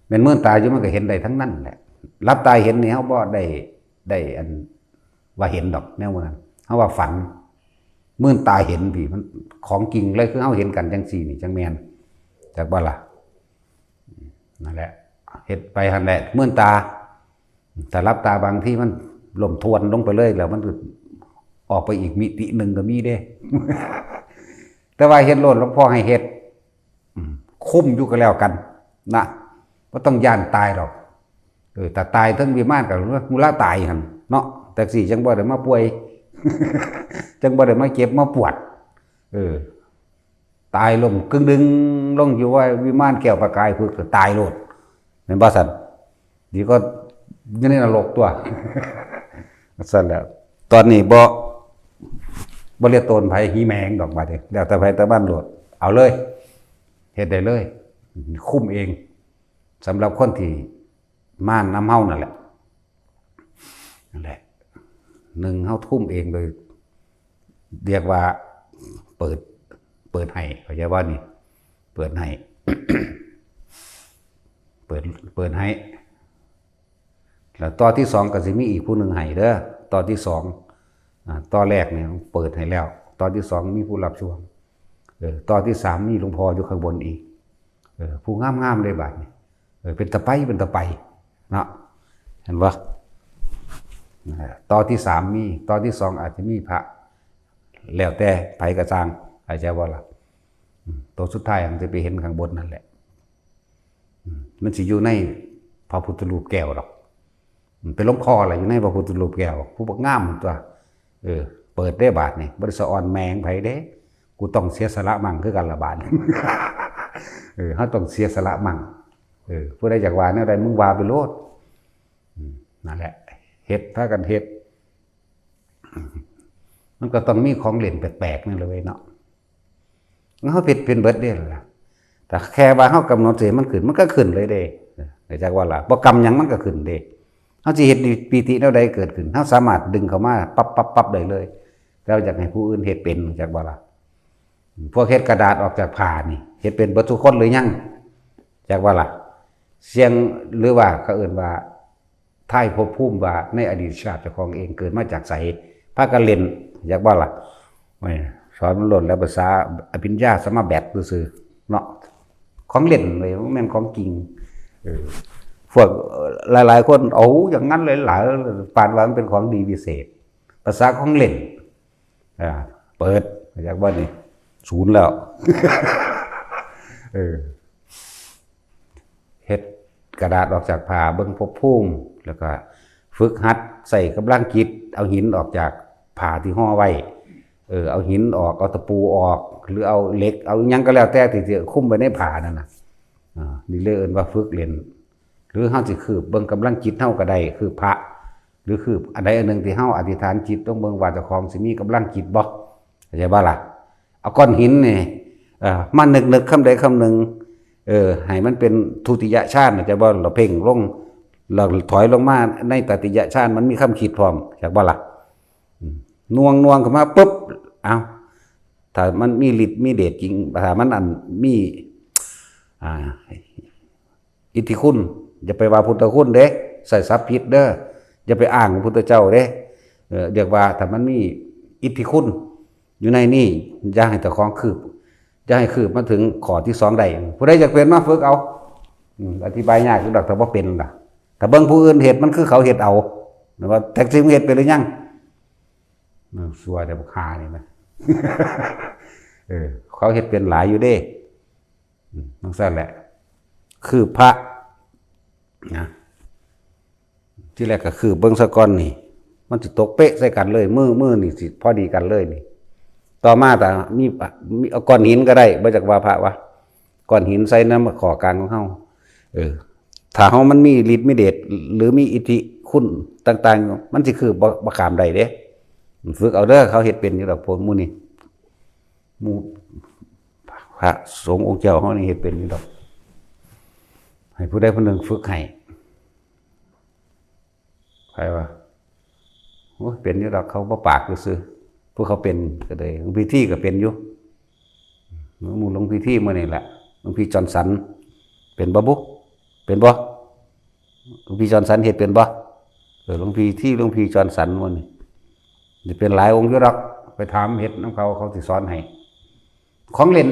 แม่นมืนตาอยู่มันก็เห็นได้ทั้งนั้นแหละ หลับตาเห็นนี่เฮาบ่ได้ ได้อันว่าเห็นดอกแนวนั้น เฮาว่าฝัน มืนตาเห็นพี่ มันของจริงเลย คือเฮาเห็นกันจังซี่นี่จังแม่น จักบ่ล่ะ นั่นแหละ เฮ็ดไปหั่นแหละ มืนตา ถ้าหลับตาบางทีมันล่มทวนลงไปเลย แล้วมันก็ออกไปอีกมิติหนึ่งก็มีเด้ แต่ว่าเฮ็ดโลด หลวงพ่อให้เฮ็ด อืม คุ้มอยู่ก็แล้วกันนะ บ่ต้องย้านตายหรอก เออ ถ้าตายเทิงวิมานก็ฮู้ละตายหั่นเนาะ จั่งซี้จั่งบ่ได้มาป่วย จั่งบ่ได้มาเจ็บมาปวด เออ ตายล้มกึ่งดึงลงอยู่ว่าวิมานแก้วประกาย พึกก็ตายโลด แม่นบ่ซั่น ดีก็อยู่ในนรกตัว ซั่นแหละ ตอนนี้บ่ บ่เรียกตนไผหีแมงดอกบาดนี้ แล้วแต่ไผแต่มันโลด เอาเลย เฮ็ดได้เลย คุ้มเอง สำหรับคนที่มานำเฮานั่นแหละ นั่นแหละ หนึ่ง เฮาทุ่มเองโดย เรียกว่าเปิด เปิดให้ เข้าใจว่านี่ เปิดให้ เปิด เปิดให้ แล้วต่อที่สองก็สิมีอีกผู้หนึ่งให้เด้อ ต่อที่สอง อ่า ต่อแรกเนี่ยเปิดให้แล้ว ต่อที่สองมีผู้รับช่วง เออ ต่อที่สามมีหลวงพ่ออยู่ข้างบนอีก เออ ผู้งามๆเลยบาดนี้ เออ เป็นตะไป เป็นตะไป เนาะ เห็นบ่ เออ ต่อที่สามมี ต่อที่สองอาจจะมีพระ แล้วแต่ไผกะซ่าง เข้าใจบ่ล่ะ อืม ตัวสุดท้ายมันจะไปเห็นข้างบนนั่นแหละ อืม มันสิอยู่ในพระพุทธรูปแก้วดอก อืม เป็นหลวงพ่อล่ะอยู่ในพระพุทธรูปแก้ว ผู้บักงามตัว เออ เปิดได้บาดนี่ บ่ได้สะออนแม่งไผเด้ กูต้องเสียสละมั่งคือกันละบาด เออ เฮาต้องเสียสละมั่ง เออ ผู้ใดอยากว่าแนวใดมึงว่าไปโลด อืม นั่นแหละ เฮ็ด พากันเฮ็ด มันก็ต้องมีของเล่นแปลกๆนั่นเลยเนาะ เฮาเฮ็ดเป็นเบิดเด้ล่ะ แต่แค่ว่าเฮากำหนดสิให้มันขึ้น มันก็ขึ้นเลยเด้ เข้าใจว่าล่ะ บ่กำหยังมันก็ขึ้นเด้ เฮาสิเฮ็ดปีติแนวใดเกิดขึ้น เฮาสามารถดึงเข้ามาปั๊บปั๊บปั๊บได้เลย แต่ว่าอยากให้ผู้อื่นเฮ็ดเป็น เข้าใจบ่ล่ะ พวกเฮ็ดกระดาษออกจากผ้านี่ เฮ็ดเป็นเบิดทุกคนหรือยัง เข้าใจบ่ล่ะ เสี่ยง หรือว่าเขาเอิ้นว่า ทายภพภูมิว่าในอดีตชาติเจ้าของเองเกิดมาจากไส พากันเล่น เข้าใจบ่ล่ะ โอ้ย สอนมันโลดแล้ว ภาษาอภิญญาสมาแบตซื่อๆเนาะ ของเล่นเลย บ่แม่นของจริง เออ พวก เอ่อ หลายๆคน เอาอย่างนั้นหลายๆ ปานว่ามันเป็นของดีวิเศษ ภาษาของเล่น อ่า เปิด เข้าใจบ่นี่ ศูนย์แล้ว เออ เฮ็ดกระดาษออกจากผ้า เบิ่งภพภูมิ แล้วก็ฝึกหัดใส่กำลังจิต เอาหินออกจากผ้าที่ห่อไว้ เออ เอาหินออก เอาตะปูออก หรือเอาเหล็ก เอาอิหยังก็แล้วแต่ที่จะคุมไว้ในผ้านั่นน่ะ อ่า นี่เลยเอิ้นว่าฝึกเล่น หรือเฮาสิคืบเบิ่งกำลังจิตเฮาก็ได้ คืบพระ หรือคืบอันใดอันหนึ่งที่เฮาอธิษฐานจิตลงเบิ่งว่าเจ้าของสิมีกำลังจิตบ่ เข้าใจบ่ล่ะ เอาก้อนหินนี่ เอ่อ มานึกๆคำใดคำหนึ่ง เออ ให้มันเป็นทุติยฌาน เข้าใจบ่ เราเพ่งลง เราถอยลงมาในตติยฌาน มันมีความคิดพร้อม เข้าใจบ่ล่ะ อืม หน่วงๆขึ้นมาปุ๊บ เอ้า ถ้ามันมีฤทธิ์มีเดชจริง ถ้ามันอันมี อ่า อิทธิคุณ อย่าไปว่าพุทธคุณเด้ ใส่ศัพท์ผิดเด้อ อย่าไปอ้างพุทธเจ้าเด้ เอ่อ เรียกว่าถ้ามันมีอิทธิคุณอยู่ในนี่ อย่าให้เจ้าของคืบ อย่าให้คืบมาถึงข้อที่สองได้ ผู้ใดอยากเป็นมาฝึกเอา อืม อธิบายยากอยู่ดอก ถ้าบ่เป็นล่ะ ถ้าเบิ่งผู้อื่นเฮ็ด มันคือเขาเฮ็ดเอา แม่นบ่ แท้จริงมึงเฮ็ดเป็นหรือยัง มันซัวแต่บักห่านี่นะ เออ เขาเฮ็ดเป็นหลายอยู่เด้ อืม จั่งซั่นแหละ คือพระ นะ ที่แรกก็คือเบิ่งซะก่อนนี่ มันสิตกเป๊ะใส่กันเลย มือ มือนี่สิพอดีกันเลยนี่ ต่อมาถ้ามี มี เอาก้อนหินก็ได้ บ่จักว่าพระวะ ก้อนหินใส่นำข้อกลางของเฮา เออ ถ้าเฮามันมีฤทธิ์มีเดช หรือมีอิทธิคุณต่างๆ มันสิคือบ่ บ่ข้ามได้เด้ ฝึกเอาเด้อ เขาเฮ็ดเป็นอยู่ดอก พวกหมู่นี่ หมู่พระสงฆ์องค์เจ้าเฮานี่เฮ็ดเป็นอยู่ดอก ให้ผู้ใดผู้หนึ่งฝึกให้ ใครวะ โอ้ย เป็นอยู่ดอก เขาบ่ปากซื่อๆ ผู้เขาเป็นก็ได้ หลวงพี่ที่ก็เป็นอยู่ หมู่หลวงพี่ที่มื้อนี่แหละ หลวงพี่จอห์นสัน เป็นบ่บุ เป็นบ่ หลวงพี่จอห์นสันเฮ็ดเป็นบ่ เออ หลวงพี่ที่ หลวงพี่จอห์นสันมื้อนี่ สิเป็นหลายองค์อยู่ดอก ไปถามเฮ็ดนำเขา เขาสิสอนให้ ของเล่น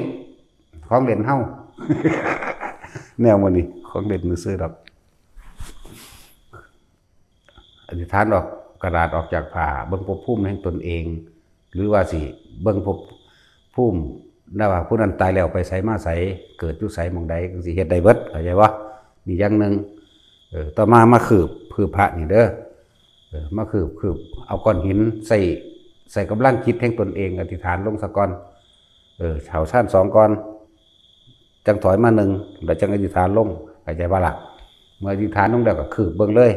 ของเล่นเฮา แนวมื้อนี้ ของเล่นซื่อๆดอก อธิษฐานออกกระดาษออกจากผ้า เบิ่งภพภูมิแห่งตนเอง หรือว่าสิเบิ่งภพภูมินะว่าผู้นั้นตายแล้วไปไสมาไส เกิดอยู่ไสหม่องใด จั่งซี้เฮ็ดได้เบิด เข้าใจบ่ นี่อย่างหนึ่ง เออ ต่อมามาคืบ คืบพระนี่เด้อ เออ มาคืบ คืบ เอาก้อนหินใส่ ใส่กำลังจิตแห่งตนเอง อธิษฐานลงซะก่อน เออ เฮาฌานสองก่อน จั่งถอยมาหนึ่ง แล้วจั่งอธิษฐานลง เข้าใจบ่ล่ะ เมื่ออธิษฐานลงแล้วก็คืบเบิ่งเลย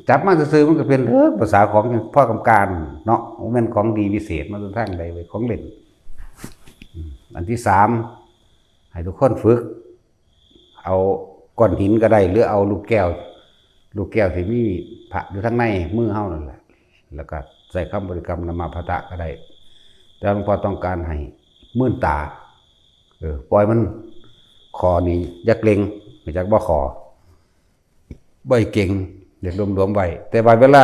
จับมาซื่อๆมันก็เป็นเรื่องภาษาของพ่อกำกานเนาะ บ่แม่นของดีวิเศษมาจากทางใดเว้ย ของเล่น อืม อันที่สาม ให้ทุกคนฝึก เอาก้อนหินก็ได้ หรือเอาลูกแก้ว ลูกแก้วที่มีพระอยู่ข้างในมือเฮานั่นแหละ แล้วก็ใส่คำบริกรรมนะโมพุทธะก็ได้ แต่หลวงพ่อต้องการให้มื่นตา เออ ปล่อยมัน คอนี่อย่าเกร็ง รู้จักบ่ คอ บ่ให้เกร็ง เฮ็ดหลวมๆไว้ แต่ว่าเวลา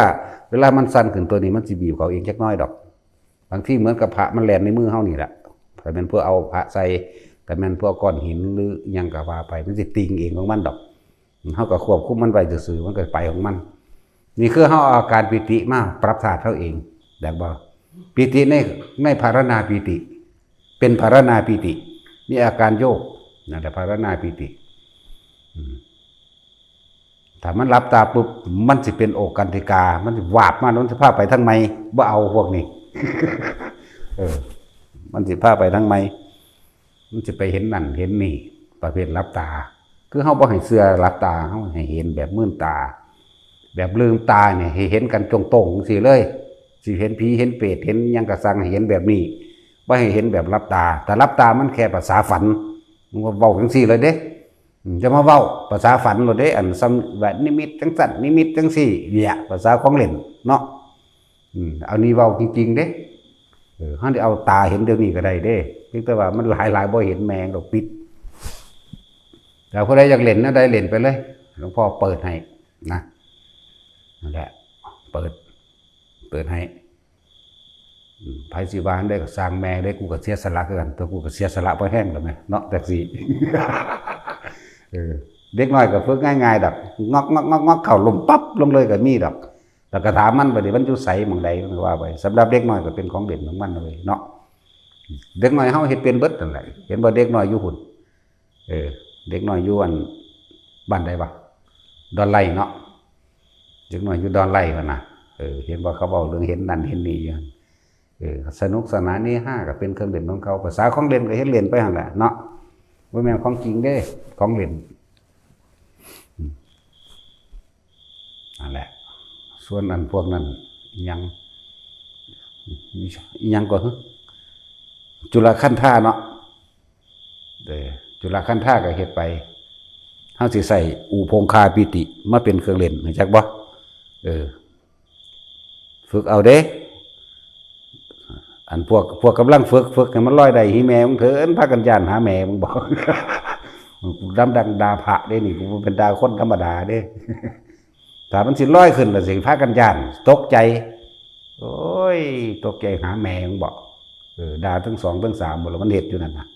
เวลามันสั่นขึ้นตัวนี้ มันสิบีบเข้าเองจักหน่อยดอก บางทีเหมือนกับพระมันแล่นในมือเฮานี่แหละ ถ้าแม่นเพื่อเอาพระใส่ ถ้าแม่นเพื่อก้อนหินหรือหยังก็ว่าไป มันสิติ่งเองของมันดอก เฮาก็ควบคุมมันไว้ซื่อๆ มันก็ไปของมัน นี่คือเฮาเอาอาการปีติมาปรับธาตุเฮาเอง แม่นบ่ ปีติใน ในภาวนาปีติ เป็นภาวนาปีติ มีอาการโยก นั่นแหละภาวนาปีติ อืม ถ้ามันหลับตาปุ๊บ มันสิเป็นโอกันติกา มันสิวาบมา มันสิพาไปทางใหม่ บ่เอาพวกนี้ เออ มันสิพาไปทางใหม่ มันสิไปเห็นนั่นเห็นนี่ ประเภทหลับตา คือเฮาบ่ให้เชื่อหลับตา เฮาให้เห็นแบบมืนตา แบบลืมตาเนี่ยให้เห็นกันตรงๆจังซี้เลย สิเห็นผีเห็นเปรตเห็นหยังก็ซ่างให้เห็นแบบนี้ บ่ให้เห็นแบบหลับตา ถ้าหลับตามันแค่ภาษาฝัน มันก็เว้าจังซี้เลยเด้ อืม จะมาเว้าภาษาฝันโลดเด้ อันซ้ำว่านิมิตจังซั่น นิมิตจังซี่ เนี่ย ภาษาของเล่นเนาะ อืม เอานี่เว้าจริงๆเด้ เออ เฮาได้เอาตาเห็นเดี๋ยวนี้ก็ได้เด้ เพียงแต่ว่ามันหลายๆบ่เห็นแม่งดอก ปิด แต่ผู้ใดอยากเล่นแนวใดเล่นไปเลย หลวงพ่อเปิดให้นะ นั่นแหละ เปิด เปิดให้ อืม ไผสิว่าได้ก็ซ่างแม่งเด้ กูก็เสียสละคือกัน ตัวกูก็เสียสละพอแฮงแล้วแหมเนาะ จักซี่ เออ เด็กน้อยก็ฝึกง่ายๆดอก งอกๆๆๆ เข้าล้มปั๊บลงเลยก็มีดอก แล้วก็ถามมัน บัดนี้มันอยู่ไสหม่องใด มันก็ว่าไป สำหรับเด็กน้อยก็เป็นของเล่นของมันเลยเนาะ เด็กน้อยเฮาเฮ็ดเป็นเบิดนั่นแหละ เห็นบ่ เด็กน้อยอยู่พุ้น เออ เด็กน้อยอยู่อัน บ้านใดวะ ดอนไล่เนาะ เด็กน้อยอยู่ดอนไล่หั่นน่ะ เออ เห็นบ่ เขาเว้าเรื่องเห็นนั่นเห็นนี่อยู่หั่น เออ สนุกสนานเฮฮาก็เป็นเครื่องเล่นของเขา ภาษาของเล่นก็เฮ็ดเล่นไปหั่นแหละเนาะ บ่แม่นของจริงเด้ ของเล่น อืม นั่นแหละ ส่วนอันพวกนั้น อิหยัง อิหยังก็ จุลคันธาเนาะ เออ จุลคันธาก็เฮ็ดไป เฮาสิใช้อุปงคาปีติมาเป็นเครื่องเล่น รู้จักบ่ เออ ฝึกเอาเด้ อันพวก พวกกำลังฝึก ฝึกให้มันลอยได้ หิแม่มึงเถิน พากันย้านหาแม่มึงบอก กูดำดังด่าพระเด้นี่ กูบ่เป็นด่าคนธรรมดาเด้ ถ้ามันสิลอยขึ้นแล้วสิพากันย้าน ตกใจ โอ้ย ตกใจหาแม่มึงบอก เออ ด่าทั้งสองทั้งสามหมดแล้ว มันเฮ็ดอยู่นั่นน่ะ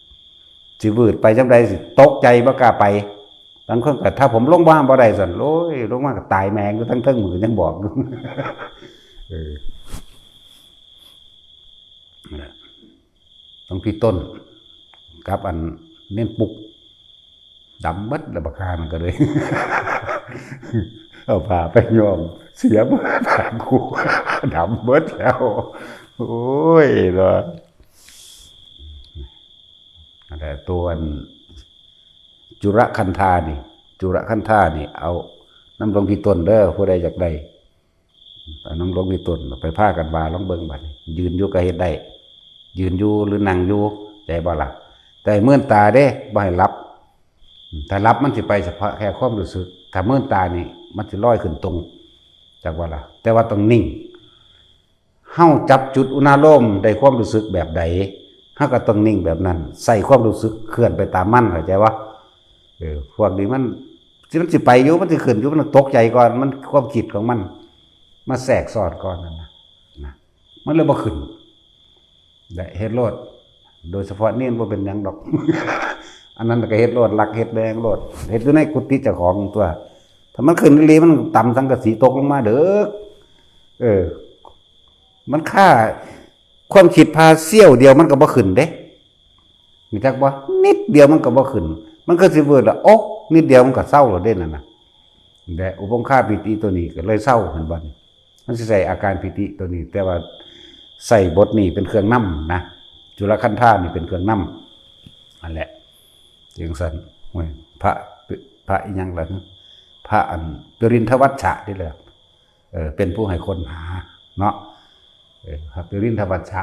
สิวืดไปจังใด๋ สิตกใจบ่กล้าไป บางคนก็ ถ้าผมลงมาบ่ได้ซั่น โอ้ย ลงมาก็ตายแม่งอยู่ทั้งเทิง มึงก็ยังบอกอยู่ เออ นั่นแหละ หลวงพี่ต้น กับอันเน้นปุก ดำเบิดแล้วบักห่ามันก็เลย เอาผ้าไปย้อม เสียเบิดผ้ากู ดำเบิดแล้ว โอ้ยเนาะ นั่นแหละ ตัวอันจุลคันธานี่ จุลคันธานี่ เอานำหลวงพี่ต้นเด้อ ผู้ใดอยากได้ เอานำหลวงพี่ต้นไปพากันว่าลองเบิ่งบัดนี้ ยืนอยู่ก็เฮ็ดได้ ยืนอยู่หรือนั่งอยู่ ใจบ่ล่ะ แต่ให้มืนตาเด้ บ่ให้หลับ ถ้าหลับมันสิไปเฉพาะแค่ความรู้สึก ถ้ามืนตานี่มันสิลอยขึ้นตรง จักว่าล่ะ แต่ว่าต้องนิ่ง เฮาจับจุดอุณาโลมได้ความรู้สึกแบบใด เฮาก็ต้องนิ่งแบบนั้น ใส่ความรู้สึกเคลื่อนไปตามมัน เข้าใจบ่ เออ พวกนี้มัน สิ มันสิไปอยู่ มันสิขึ้นอยู่ มันตกใจก่อน มันความคิดของมัน มาแทรกซ้อนก่อนนั่นน่ะ นะ มันเลยบ่ขึ้น ได้เฮ็ดโลด โดยเฉพาะเณรบ่เป็นหยังดอก อันนั้นก็เฮ็ดโลด ลักเฮ็ดแดงโลด เฮ็ดอยู่ในกุฏิเจ้าของตัว ถ้ามันขึ้นอีหลี มันตำสังกะสีตกลงมาเด้อ เออ มันฆ่าความคิดพาเสี้ยวเดียวมันก็บ่ขึ้นเด้ รู้จักบ่ นิดเดียวมันก็บ่ขึ้น มันก็สิวืดละ โอ๊ะ นิดเดียวมันก็เซาแล้วเด้นั่นน่ะ และอุปงคาปีติตัวนี้ก็เลยเซา หั้นบ่ มันสิใช้อาการปีติตัวนี้ แต่ว่าใช้บทนี้เป็นเครื่องนำนะ จุลคันธานี่เป็นเครื่องนำ นั่นแหละ จังซั่น โอ้ย พระ พระอิหยังล่ะ พระอันปริณฑวัชชะนี่แหละ เออ เป็นผู้ให้ค้นหาเนาะ เออ พระปริณฑวัชชะ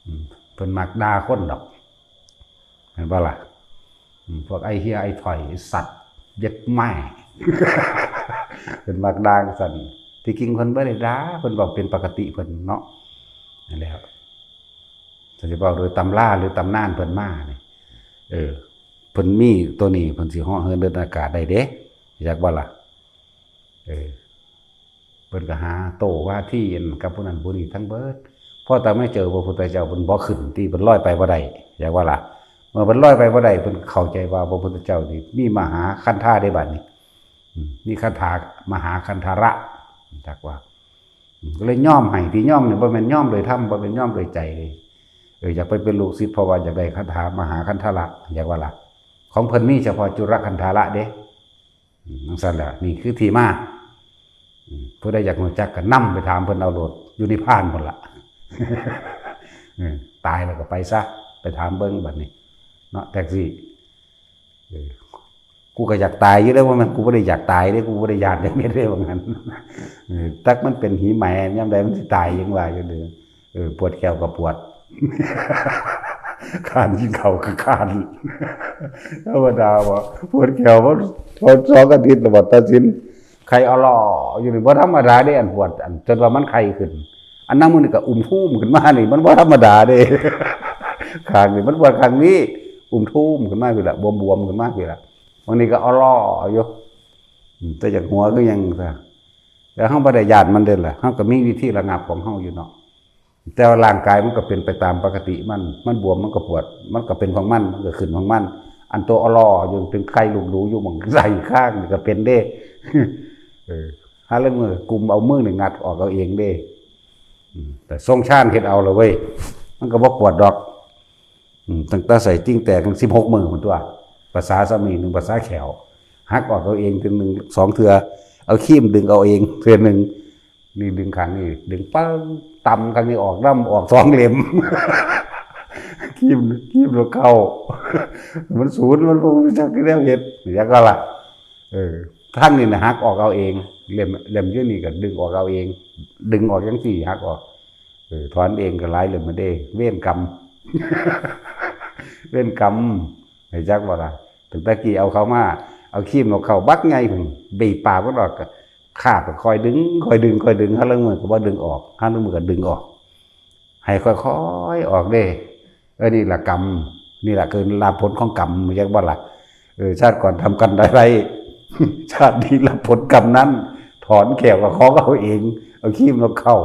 อืม เพิ่นมักด่าคนดอก เห็นบ่ล่ะ อืม พวกไอ้เหี้ย ไอ้ถ่อย ไอ้สัตว์ เย็ดแม่ เพิ่นมักด่าจั่งซั่น ที่จริงเพิ่นบ่ได้ด่า เพิ่นเว้าเป็นปกติเพิ่นเนาะ นั่นแหละ ถ้าสิเว้าโดยตำราหรือตำนานเพิ่นมานี่ เออ เพิ่นมีตัวนี้ เพิ่นสิเหาะเหินเดินอากาศได้เด้ จักบ่ล่ะ เออ เพิ่นก็หาโต้วาทีอันกับผู้นั้นผู้นี้ทั้งเบิด พอแต่ไม่เจอพระพุทธเจ้า เพิ่นบ่ขึ้นติ เพิ่นลอยไปบ่ได้ อยากว่าล่ะ เมื่อเพิ่นลอยไปบ่ได้ เพิ่นเข้าใจว่าพระพุทธเจ้านี่มีมหาคันธาเด้บัดนี้ อืม มีคันธา มหาคันธาระ จักว่า อืม ก็เลยยอมให้ ที่ยอมนี่บ่แม่นยอมโดยธรรม บ่แม่นยอมโดยใจเลย เออ อยากไปเป็นลูกศิษย์ เพราะว่าอยากได้คันธา มหาคันธาระ อยากว่าล่ะ ของเพิ่นมีเฉพาะจุลคันธาระเด้ อืม จั่งซั่นแหละ นี่คือที่มา อืม ผู้ใดอยากรู้จักก็นำไปถามเพิ่นเอาโลด อยู่นิพพานพุ่นละ เออ ตายแล้วก็ไปซะ ไปถามเบิ่งบัดนี้ เนาะ แท็กซี่ เออ กูก็อยากตายอยู่เด้ ว่ามัน กูบ่ได้อยากตายเด้ กูบ่ได้ย้านจักเม็ดเด้ ว่างั้น เออ จักมันเป็นหีแหมยามใดมันสิตาย ยังว่าอยู่เด้อ เออ ปวดแข้วก็ปวด คร้านกินข้าวก็คร้าน ธรรมดาบ่ ปวดแข้วบ่ ทนสองอาทิตย์แล้วบ่ ตัดสิน ไข้ออลออยู่นี่ บ่ธรรมดาเด้ อันปวด อันจนว่ามันไข้ขึ้น อันนั้นมื้อนี้ก็อุ้มทูมขึ้นมานี่ มันบ่ธรรมดาเด้ ข้างนี้มันปวดข้างนี้ อุ้มทูมขึ้นมาพี้ล่ะ บวมๆขึ้นมาพี้ล่ะ บางนี้ก็ออลออยู่ อืม แต่อยากหัวคือหยังซะ แต่เฮาบ่ได้ย้านมันเด้ล่ะ เฮาก็มีวิธีระงับของเฮาอยู่เนาะ แต่ว่าร่างกายมันก็เป็นไปตามปกติมัน มันบวมมันก็ปวด มันก็เป็นของมัน มันก็ขึ้นของมัน อันตัวออลออยู่ เป็นไข้ลูกหนูอยู่หม่องไส้ข้างนี่ก็เป็นเด้ เออ หาลางมื้อกุมเอามือนี่งัดออกเอาเองเด้ อืม แต่ทรงฌานเฮ็ดเอาละเว้ย มันก็บ่ปวดดอก อืม ตั้งแต่ไส้ติ่งแตกสิบหกมื้อพุ้นตั๊ว ภาษาสามีหนึ่ง ภาษาแข้ว หักออกเอาเองเทื่อหนึ่ง สองเทื่อ เอาครีมดึงเอาเองเทื่อหนึ่ง นี่ดึงข้างนี้ ดึงปึ้ง ตำข้างนี้ออกนำ ออกสองเล่ม ครีม ครีมแล้วเข้า มันสูน มันบ่รู้จักแนวเฮ็ด อยากก็ล่ะ เออ ทางนี้น่ะหักออกเอาเอง เล่ม เล่มอยู่นี่ก็ดึงออกเอาเอง ดึงออกจั่งซี้ หักออก เออ ถอนเองก็หลายเล่มมาเด้ เวรกรรม เวรกรรม ให้จักบ่ล่ะ ตั้งแต่กี้เอาเข้ามา เอาครีมเอาเข้าบักใหญ่พุ้น บีบปากมันออก ก็คาบก็ค่อยดึง ค่อยดึง ค่อยดึง หาลางมื้อก็บ่ดึงออก หาลางมื้อก็ดึงออก ให้ค่อยๆออกเด้ เออ นี่ล่ะกรรม นี่ล่ะคือลาภผลของกรรม รู้จักบ่ล่ะ เออ ชาติก่อนทำกรรมใดไว้ ชาตินี้รับผลกรรมนั้น ถอนแข้วก็ของเอาเอง เอาครีมมาเข้า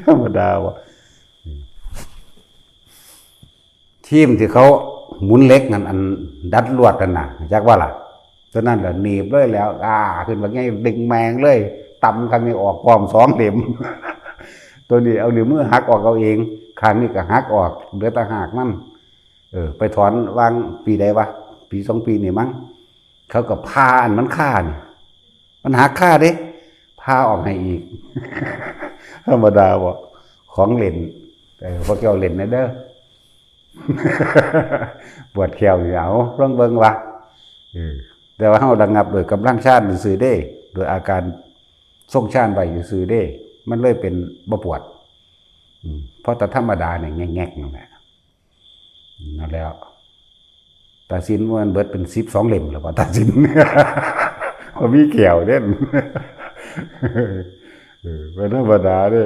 ธรรมดาว่ะ ครีมที่เขาหมุนเหล็กนั่น อันดัดลวดนั่นน่ะ รู้จักบ่ล่ะ ตัวนั้นล่ะหนีบเลยแล้ว อ่า ขึ้นมาไง ดึงแมงเลย ตำข้างนี้ออกพร้อมสองเล่ม ตัวนี้เอานิ้วมือหักออกเอาเอง ข้างนี้ก็หักออก เหลือแต่หากมัน เออ ไปถอนวางปีใดวะ ปีสองปีนี่มั้ง เขาก็ผ่าอันมันคานี่ มันหักคาเด้ ผ่าออกให้อีก ธรรมดาบ่ ของเล่น เออ พวกเจ้าเล่นนะเด้อ ปวดแข้วนี่ เอาลองเบิ่งวะ เออ แต่ว่าเฮาระงับโดยกำลังฌานซื่อๆเด้ โดยอาการทรงฌานไว้ซื่อๆเด้ มันเลยเป็นบ่ปวด อืม เพราะแต่ธรรมดาเนี่ยแงกๆนั่นแหละ นั่นแหละ ตัดสินว่ามันเบิดเป็นสิบสองเล่มแล้วว่าตัดสิน ว่ามีแข้วเด้ เออ เป็นธรรมดาเด้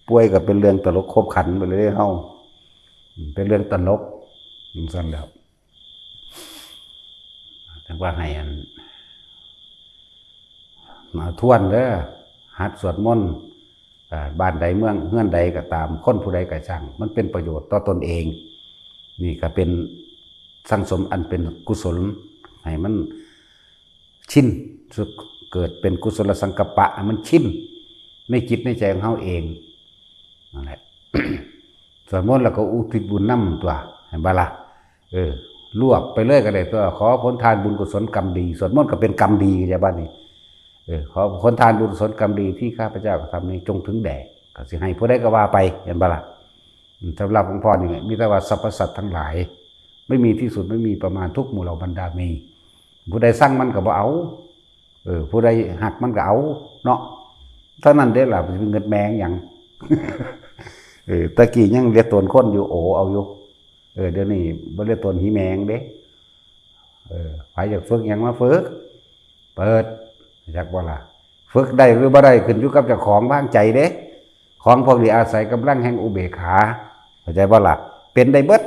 ป่วยก็เป็นเรื่องตลกขบขันไปเลยเฮา เป็นเรื่องตลก จั่งซั่นแหล้ว จั่งว่าให้อัน มาทวนเด้อ หัดสวดมนต์ อ่า บ้านใดเมืองเฮือนใดก็ตาม คนผู้ใดก็ช่าง มันเป็นประโยชน์ต่อตนเอง นี่ก็เป็นสั่งสมอันเป็นกุศล ให้มันชิน เกิดเป็นกุศลสังกัปปะ ให้มันชินในจิตในใจของเฮาเอง นั่นแหละ สวดมนต์แล้วก็อุทิศบุญนำตั๊ว เห็นบ่ล่ะ เออ รวบไปเลยก็ได้ตั๊ว ขอผลทานบุญกุศลกรรมดี สวดมนต์ก็เป็นกรรมดี เข้าใจบ่นี่ เออ ขอผลทานบุญกุศลกรรมดีที่ข้าพเจ้ากระทำนี้จงถึงแด่ ก็สิให้ผู้ใดก็ว่าไป เห็นบ่ล่ะ อืม สำหรับหลวงพ่อนี่มีแต่ว่าสรรพสัตว์ทั้งหลาย ไม่มีที่สุดไม่มีประมาณทุกหมู่เหล่าบรรดามี ผู้ใดซังมันก็บ่เอา เออ ผู้ใดฮักมันก็เอาเนาะ เท่านั้นเด้ล่ะ สิไปเงิดแมงหยัง เออ ตะกี้ยังเลียตนคนอยู่ โอ้ เอาอยู่ เออ เดี๋ยวนี้บ่เลียตนหีแมงเด้ เออ ไผอยากฝึกหยังมาฝึก เปิด จักบ่ล่ะ ฝึกได้หรือบ่ได้ขึ้นอยู่กับเจ้าของวางใจเด้ ของพวกนี้อาศัยกำลังแห่งอุเบกขา เข้าใจบ่ล่ะ เป็นได้เบิด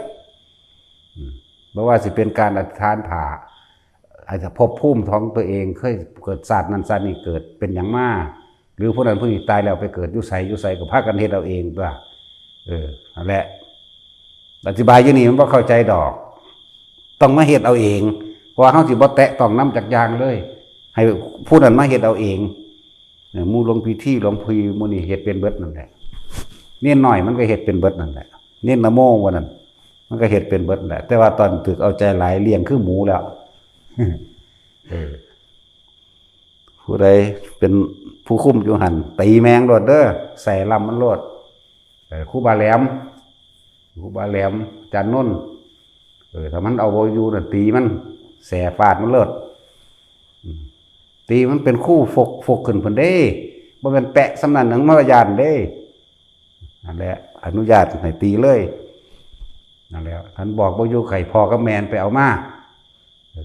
อืม บ่ว่าสิเป็นการอธิษฐานผ้า อาจจะภพภูมิของตัวเองเคยเกิดชาตินั้นชาตินี้เกิดเป็นหยังมา หรือผู้นั้นผู้นี้ตายแล้วไปเกิดอยู่ไสอยู่ไสก็พากันเฮ็ดเอาเองตัว เออ นั่นแหละ อธิบายอยู่นี่มันบ่เข้าใจดอก ต้องมาเฮ็ดเอาเอง เพราะว่าเฮาสิบ่แตะต้องนำจักอย่างเลย ให้ผู้นั้นมาเฮ็ดเอาเอง เออ หมู่หลวงพิธีหลวงพี่หมู่นี่เฮ็ดเป็นเบิดนั่นแหละ เณรน้อยมันก็เฮ็ดเป็นเบิดนั่นแหละ เณรนโมว่านั่น มันก็เฮ็ดเป็นเบิดนั่นแหละ แต่ว่าตอนถืกเอาใจหลายเลี้ยงคือหมูแล้ว เออ ผู้ใดเป็นผู้คุมอยู่หั่น ตีแม่งโลดเด้อ ใส่ลำมันโลด เออ ครูบาแหลม ครูบาแหลม อาจารย์นนท์ เออ ถ้ามันเอาบ่อยู่น่ะ ตีมัน แส่ฟาดมันโลด อืม ตีมันเป็นครูฟก ฟกขึ้นพุ้นเด้ บ่แม่นแปะส่ำนั้นหนึ่งมารยาทเด้ นั่นแหละ อนุญาตให้ตีเลย นั่นแหละ คันบอกบ่อยู่ ให้พ่อกับแม่ไปเอามา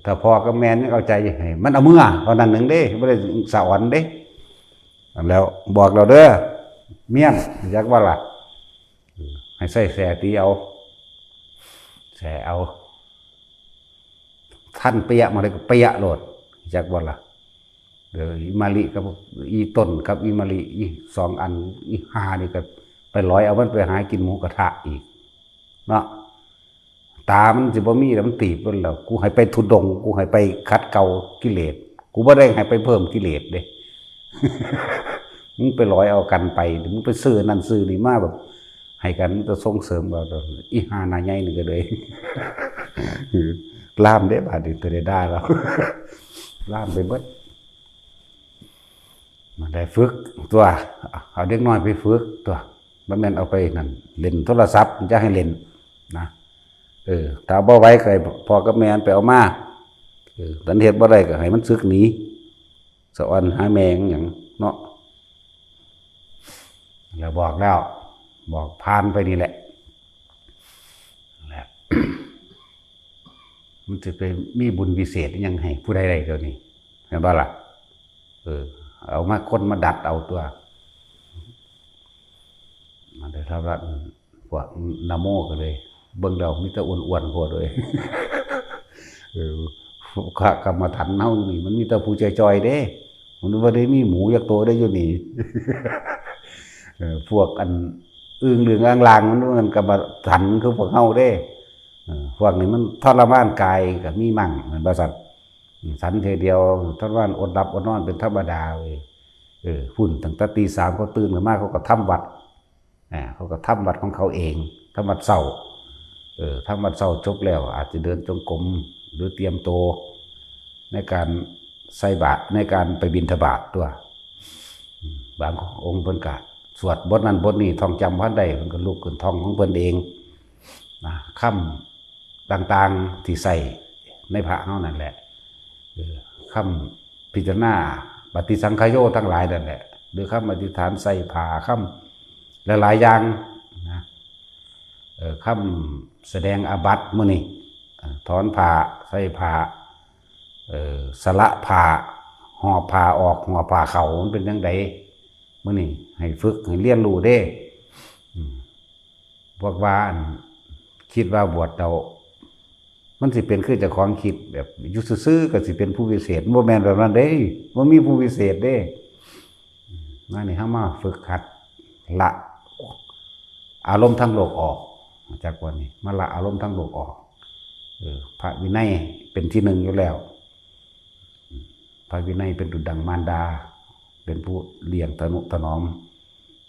ถ้าพ่อกับแม่ยังเอาใจให้มันเอาเมือเท่านั้นหนึ่งเด้ บ่ได้สะออนเด้ นั่นแล้ว บอกแล้วเด้อ เมียน จักว่าล่ะ ให้ใส่แส่ตีเอา แส่เอา ท่านเปียะมาเลยก็เปียะโลด จักว่าล่ะ เดี๋ยวอีมาลิกับอีต้นกับอีมาลิ อีสองอัน อีห่านี่ก็ไปลอยเอามันไปหากินหมูกระทะอีก เนาะ ตามันสิบ่มีแล้ว มันตีบมันแล้ว กูให้ไปธุดงค์ กูให้ไปขัดเกลากิเลส กูบ่ได้ให้ไปเพิ่มกิเลสเด้ มึงไปลอยเอากันไป มึงไปซื้อนั่นซื้อนี่มาแบบ ให้กันมันจะส่งเสริมเรา อีห่าหน้าใหญ่นี่ก็เลย ล่ามเด้ บาดนี้ตัวได้ด่าเรา ล่ามไปเบิด มันได้ฝึกตัว เอาเด็กน้อยไปฝึกตัว บ่แม่นเอาไปนั่น เล่นโทรศัพท์ จะให้เล่นนะ เออ ถ้าบ่ไหวก็ให้พ่อกับแม่มันไปเอามา เออ คันเฮ็ดบ่ได้ก็ให้มันสึกหนี สะออนหาแม่งหยังเนาะ แล้วบอกแล้ว บอกผ่านไปนี่แหละ แหละ มันจะไปมีบุญวิเศษอิหยังให้ผู้ใดได้เดี๋ยวนี้ เห็นบ่ล่ะ เออ เอามาคนมาดัดเอาตัว มันได้เท่านั้น พวกนโมก็เลย เบิ่งแล้วมีแต่อ้วนๆโพดเลย เออ พระกรรมฐานเฮานี่ มันมีแต่ผู้จ่อยๆเด้ มันบ่ได้มีหมูจักโตได้อยู่นี่ เออ พวกอันอึ่งเหลืองอ่างลางมัน มันกรรมฐานคือพวกเฮาเด้ เออ พวกนี้มันทรมานกายก็มีมั่ง แม่นบ่ซั่น อืม ฉันเทื่อเดียว ทรมานอดหลับอดนอนเป็นธรรมดาเว้ย เออ พุ้นตั้งแต่ตีสามเขาตื่นขึ้นมา เขาก็ทำวัตร อ่า เขาก็ทำวัตรของเขาเอง ทำวัตรเช้า เออ ทำวัตรเช้าจบแล้ว อาจจะเดินจงกรม หรือเตรียมตัว ในการใส่บาตร ในการไปบิณฑบาตตัว อืม บางองค์เพิ่นก็สวดบทนั้นบทนี้ ท่องจำบ่ทันได้ เพิ่นก็ลุกขึ้นท่องของเพิ่นเอง นะ คำต่างๆที่ใส่ในพระเฮานั่นแหละ เออ คำพิจารณาปฏิสังขโยทั้งหลายนั่นแหละ หรือคำอธิษฐานใส่ผ้า คำหลายๆอย่างนะ เออ คำแสดงอาบัติมื้อนี้ เออ ถอนผ้า ใส่ผ้า เออ สละผ้า หอบผ้าออก หอบผ้าเข้า มันเป็นจั่งใดมื้อนี้ ให้ฝึก ให้เรียนรู้เด้ อืม พวกว่าอัน คิดว่าบวชแล้ว มันสิเป็นคือเจ้าของคิด แบบอยู่ซื่อๆก็สิเป็นผู้วิเศษ บ่แม่นแบบนั้นเด้ บ่มีผู้วิเศษเด้ มานี่เฮามาฝึกหัดละอารมณ์ทางโลกออก จักว่านี่ มาละอารมณ์ทางโลกออก เออ พระวินัยเป็นที่หนึ่งอยู่แล้ว พระวินัยเป็นดุจดังมารดา เป็นผู้เลี้ยงทะนุถนอม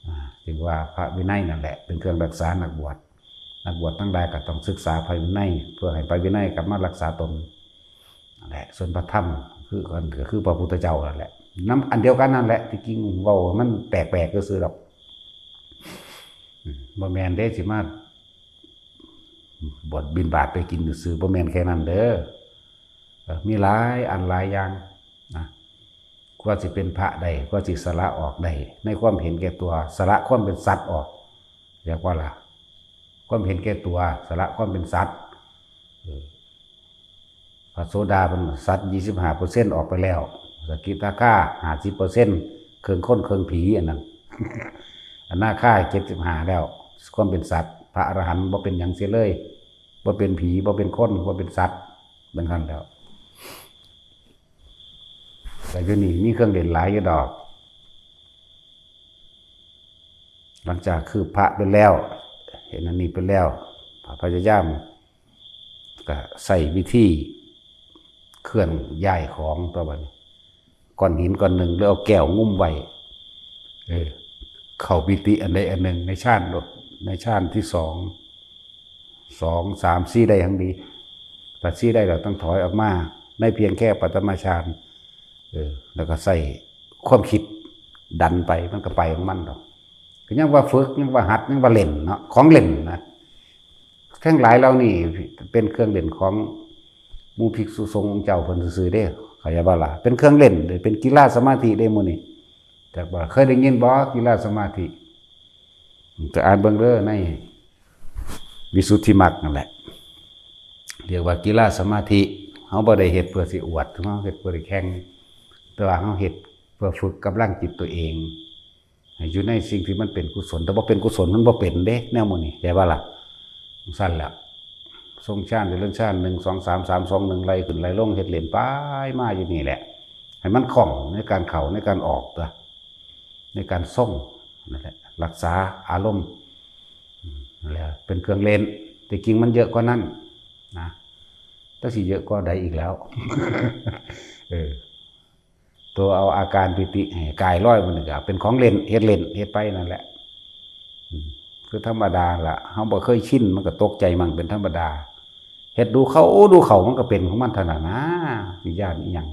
อ่า จึงว่าพระวินัยนั่นแหละ เป็นเครื่องรักษานักบวช นักบวชทั้งหลายก็ต้องศึกษาพระวินัย เพื่อให้พระวินัยกลับมารักษาตน นั่นแหละ ส่วนพระธรรมคือกัน ก็คือพระพุทธเจ้านั่นแหละ นำอันเดียวกันนั่นแหละ ที่จริงเว้ามันแปลกๆซื่อๆดอก อืม บ่แม่นเด้สิมา บวชบิณฑบาตไปกินซื่อๆ บ่แม่นแค่นั้นเด้อ เอ่อ มีหลายอันหลายอย่างนะ กว่าสิเป็นพระได้ กว่าสิสละออกได้ ในความเห็นแก่ตัว สละความเป็นสัตว์ออก เรียกว่าล่ะ ความเห็นแก่ตัว สละความเป็นสัตว์ เออ พระโสดาบันสัตว์ยี่สิบห้าเปอร์เซ็นต์ออกไปแล้ว สกิทาคาห้าสิบเปอร์เซ็นต์ เครื่องคนเครื่องผีอันนั้น อนาคาเจ็ดสิบห้าแล้ว ความเป็นสัตว์ พระอรหันต์บ่เป็นหยังเสียเลย บ่เป็นผี บ่เป็นคน บ่เป็นสัตว์ ดังนั้นแล้ว แต่อยู่นี่มีเครื่องเล่นหลายอยู่ดอก ลังจากคืบพระไปแล้ว เห็นอันนี้ไปแล้ว พยายามก็ใช้วิธีเคลื่อนย้ายของตัวบัดนี้ ก้อนหินก้อนหนึ่ง หรือเอาแก้วงุ้มไว้ เออ เข้าปีติอันใดอันหนึ่ง ในฌานโลด ในฌานที่สอง สอง สาม สี่ ได้ทั้งดี ถ้าสี่ได้เราต้องถอยออกมา ในเพียงแค่ปฐมฌาน เออ แล้วก็ใส่ความคิดดันไป มันก็ไปของมันดอก ก็ยังว่าฝึก ยังว่าหัด ยังว่าเล่นเนาะ ของเล่นนะ ทั้งหลายเหล่านี้เป็นเครื่องเล่นของหมู่ภิกษุสงฆ์องค์เจ้าเพิ่นซื่อๆเด้ เข้าใจบ่ล่ะ เป็นเครื่องเล่นเด้ เป็นกีฬาสมาธิเด้หมู่นี้ จักว่าเคยได้ยินบ่ กีฬาสมาธิ ก็อ่านเบิ่งเด้อ ในวิสุทธิมรรคนั่นแหละ เรียกว่ากีฬาสมาธิ เฮาบ่ได้เฮ็ดเพื่อสิอวด เฮาเฮ็ดเพื่อสิแข่ง แต่ว่าเฮาเฮ็ดเพื่อฝึกกำลังจิตตัวเอง ให้อยู่ในสิ่งที่มันเป็นกุศล แต่บ่เป็นกุศลมันบ่เป็นเด้ แนวหมู่นี้ เข้าใจบ่ล่ะ จั่งซั้นแหละ ทรงฌาน เจริญฌาน หนึ่ง สอง สาม สาม สอง หนึ่ง ไล่ขึ้นไล่ลง เฮ็ดเล่นไปมาอยู่นี่แหละ ให้มันคล่องในการเข้าในการออกตัว ในการทรง นั่นแหละ รักษาอารมณ์ อืม นั่นแหละ เป็นเครื่องเล่น แต่จริงมันเยอะกว่านั้นนะ แต่สิเยอะกว่าใดอีกแล้ว เออ ตัวเอาอาการปีติให้กายลอยมันก็เป็นของเล่น เฮ็ดเล่น เฮ็ดไปนั่นแหละ อืม คือธรรมดาล่ะ เฮาบ่เคยชิน มันก็ตกใจมั่ง เป็นธรรมดา เฮ็ดดูเข้า โอ้ ดูเข้า มันก็เป็นของมันเท่านั้นนะ สิย้านอิหยัง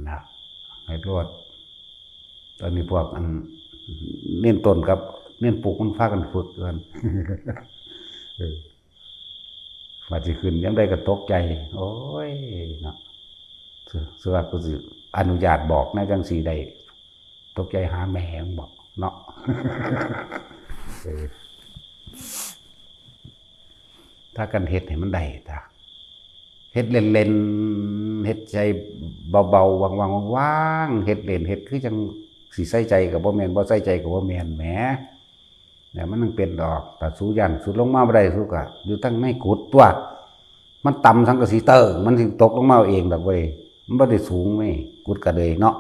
นะ เฮ็ดโลด ตอนนี้พวกอันเน้นต้นกับเน้นปลูกมันพากันฝึกกัน เออ ว่าสิขึ้นยามใดก็ตกใจ โอ้ย เนาะ สิ สิว่ากูสิอนุญาตบอกแนวจั่งซี้ได้ ตกใจหาแม่มันบอกเนาะ เออ ถ้ากันเฮ็ดให้มันได้จ้ะ เฮ็ดเล่นๆ เฮ็ดใจเบาๆ ว่างๆ ว่างๆ เฮ็ดเล่น เฮ็ดคือจั่งสิใส่ใจก็บ่แม่น บ่ใส่ใจก็บ่แม่นแหม เนี่ยมันยังเป็นดอก ถ้าสูย้านสูลงมาบ่ได้ สูก็อยู่ทางในกุฏิตั๊ว มันต่ำสังกะสีเติ่ง มันสิตกลงมาเอาเองดอกเว้ย มันบ่ได้สูงเว้ย กุฏิก็เลยเนาะ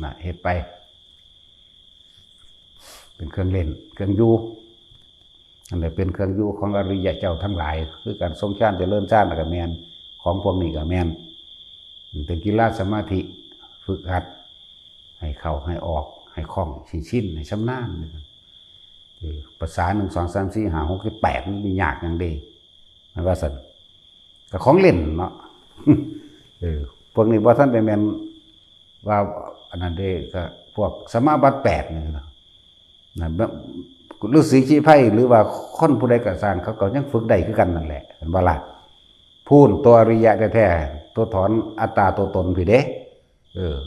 น่ะ เฮ็ดไป เป็นเครื่องเล่น เครื่องอยู่ อันนี้เป็นเครื่องอยู่ของอริยะเจ้าทั้งหลาย คือการทรงฌานเจริญฌานก็แม่น ของพวกนี้ก็แม่น เป็นกีฬาสมาธิ ฝึกหัด ให้เข้าให้ออก ให้คล่อง ให้ชิน ให้ชำนาญ เออ ภาษา หนึ่ง สอง สาม สี่ ห้า หก เจ็ด แปด มันมียากหยังเด้ มันว่าซั่น ก็ของเล่นเนาะ เออ พวกนี้บ่ทันได้แม่นว่าอันนั้นเด้ ก็พวกสมาบัติแปดนี่นะ นะ แบบฤๅษีชีไพร หรือว่าคนผู้ใดก็ซ่าง เขาก็ยังฝึกได้คือกันนั่นแหละ เห็นบ่ล่ะ พู้นตัวอริยะแท้ๆ ตัวถอนอัตตาตัวตนพี้เด้ เออ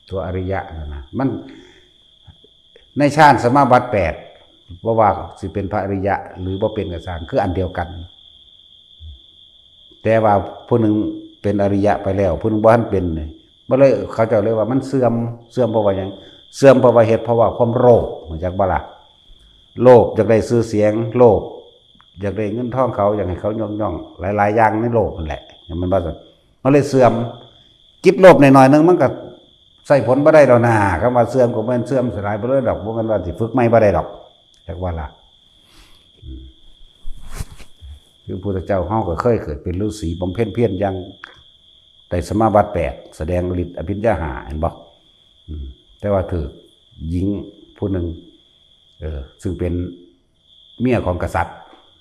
ตัวอริยะนั่นนะ มัน ในฌานสมาบัติแปด บ่ว่าสิเป็นพระอริยะ หรือบ่เป็นก็ซ่าง คืออันเดียวกัน แต่ว่าผู้หนึ่งเป็นอริยะไปแล้ว ผู้หนึ่งบ่ทันเป็นนี่ บ่เลย เขาเจ้าเลยว่ามันเสื่อม เสื่อมเพราะว่าหยัง เสื่อมเพราะว่าเหตุ เพราะว่าความโลภ รู้จักบ่ล่ะ โลภอยากได้ชื่อเสียง โลภอยากได้เงินทองเขา อยากให้เขายกย่อง หลายๆ อย่างในโลกนั่นแหละ มันว่าซั่น มันเลยเสื่อม จิตโลภน้อยๆ หนึ่งมันก็ใช้ผลบ่ได้ดอกนะ คำว่าเสื่อมก็บ่แม่นเสื่อมสลายไปเลยดอก บ่แม่นว่าสิฝึกใหม่บ่ได้ดอก จักว่าล่ะ อืม คือพระพุทธเจ้าเฮาก็เคยเกิดเป็นฤๅษีบำเพ็ญเพียรอย่างได้สมาบัติแปด แสดงฤทธิ์อภิญญาห้า เห็นบ่ อืม แต่ว่าถูกหญิงผู้หนึ่ง เออ ซึ่งเป็นเมียของกษัตริย์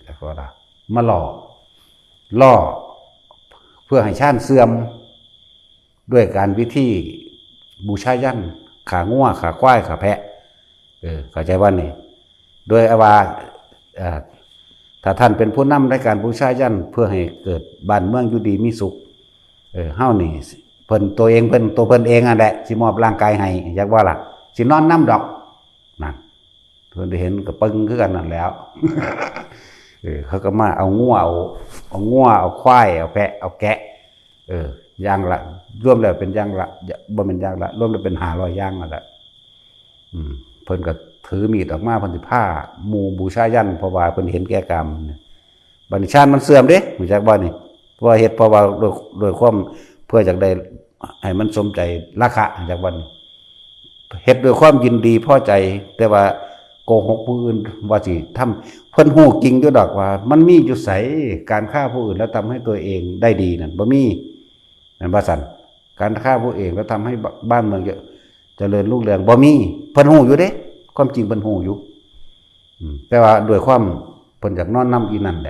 จักว่าล่ะ มาล่อ ล่อ เพื่อให้ฌานเสื่อม ด้วยการวิธีบูชายัญ ฆ่างัว ฆ่าควาย ฆ่าแพะ เออ เข้าใจบ่นี่ โดยว่า เอ่อ ถ้าท่านเป็นผู้นำในการบูชายัญเพื่อให้เกิดบ้านเมืองอยู่ดีมีสุข เออ เฮานี่ เพิ่นตัวเอง เพิ่น ตัวเพิ่นเองนั่นแหละ สิมอบร่างกายให้ จักว่าล่ะ สินอนนำดอก นั่น เพิ่นได้เห็นก็ปึ้งคือกันนั่นแหล้ว เออ เขาก็มาเอางัว เอา เอางัว เอาควาย เอาแพะ เอาแกะ เออ อย่างละ รวมแล้วเป็นอย่างละ บ่แม่นอย่างละ รวมแล้วเป็นห้าร้อยอย่างนั่นแหละ อืม เพิ่นก็ถือมีดออกมา เพิ่นสิพาหมู่บูชายัญ เพราะว่าเพิ่นเห็นแก่กาม บัดนี้ฌานมันเสื่อมเด้ รู้จักบ่นี่ เพราะว่าเฮ็ด เพราะว่าด้วย ด้วยความ เพื่ออยากได้ ให้มันสมใจราคะ รู้จักบ่นี่ เฮ็ดด้วยความยินดีพอใจ แต่ว่าโกหกผู้อื่นว่าสิทำ เพิ่นฮู้จริงอยู่ดอกว่า มันมีอยู่ไส การฆ่าผู้อื่นแล้วทำให้ตัวเองได้ดีนั่นบ่มี แม่นบ่ซั่น การฆ่าผู้อื่นแล้วทำให้บ้านเมืองเจริญรุ่งเรืองบ่มี เพิ่นฮู้อยู่เด้ ความจริงเพิ่นฮู้อยู่ อืม แต่ว่าด้วยความเพิ่นอยากนอนนำอีนั่นแหละ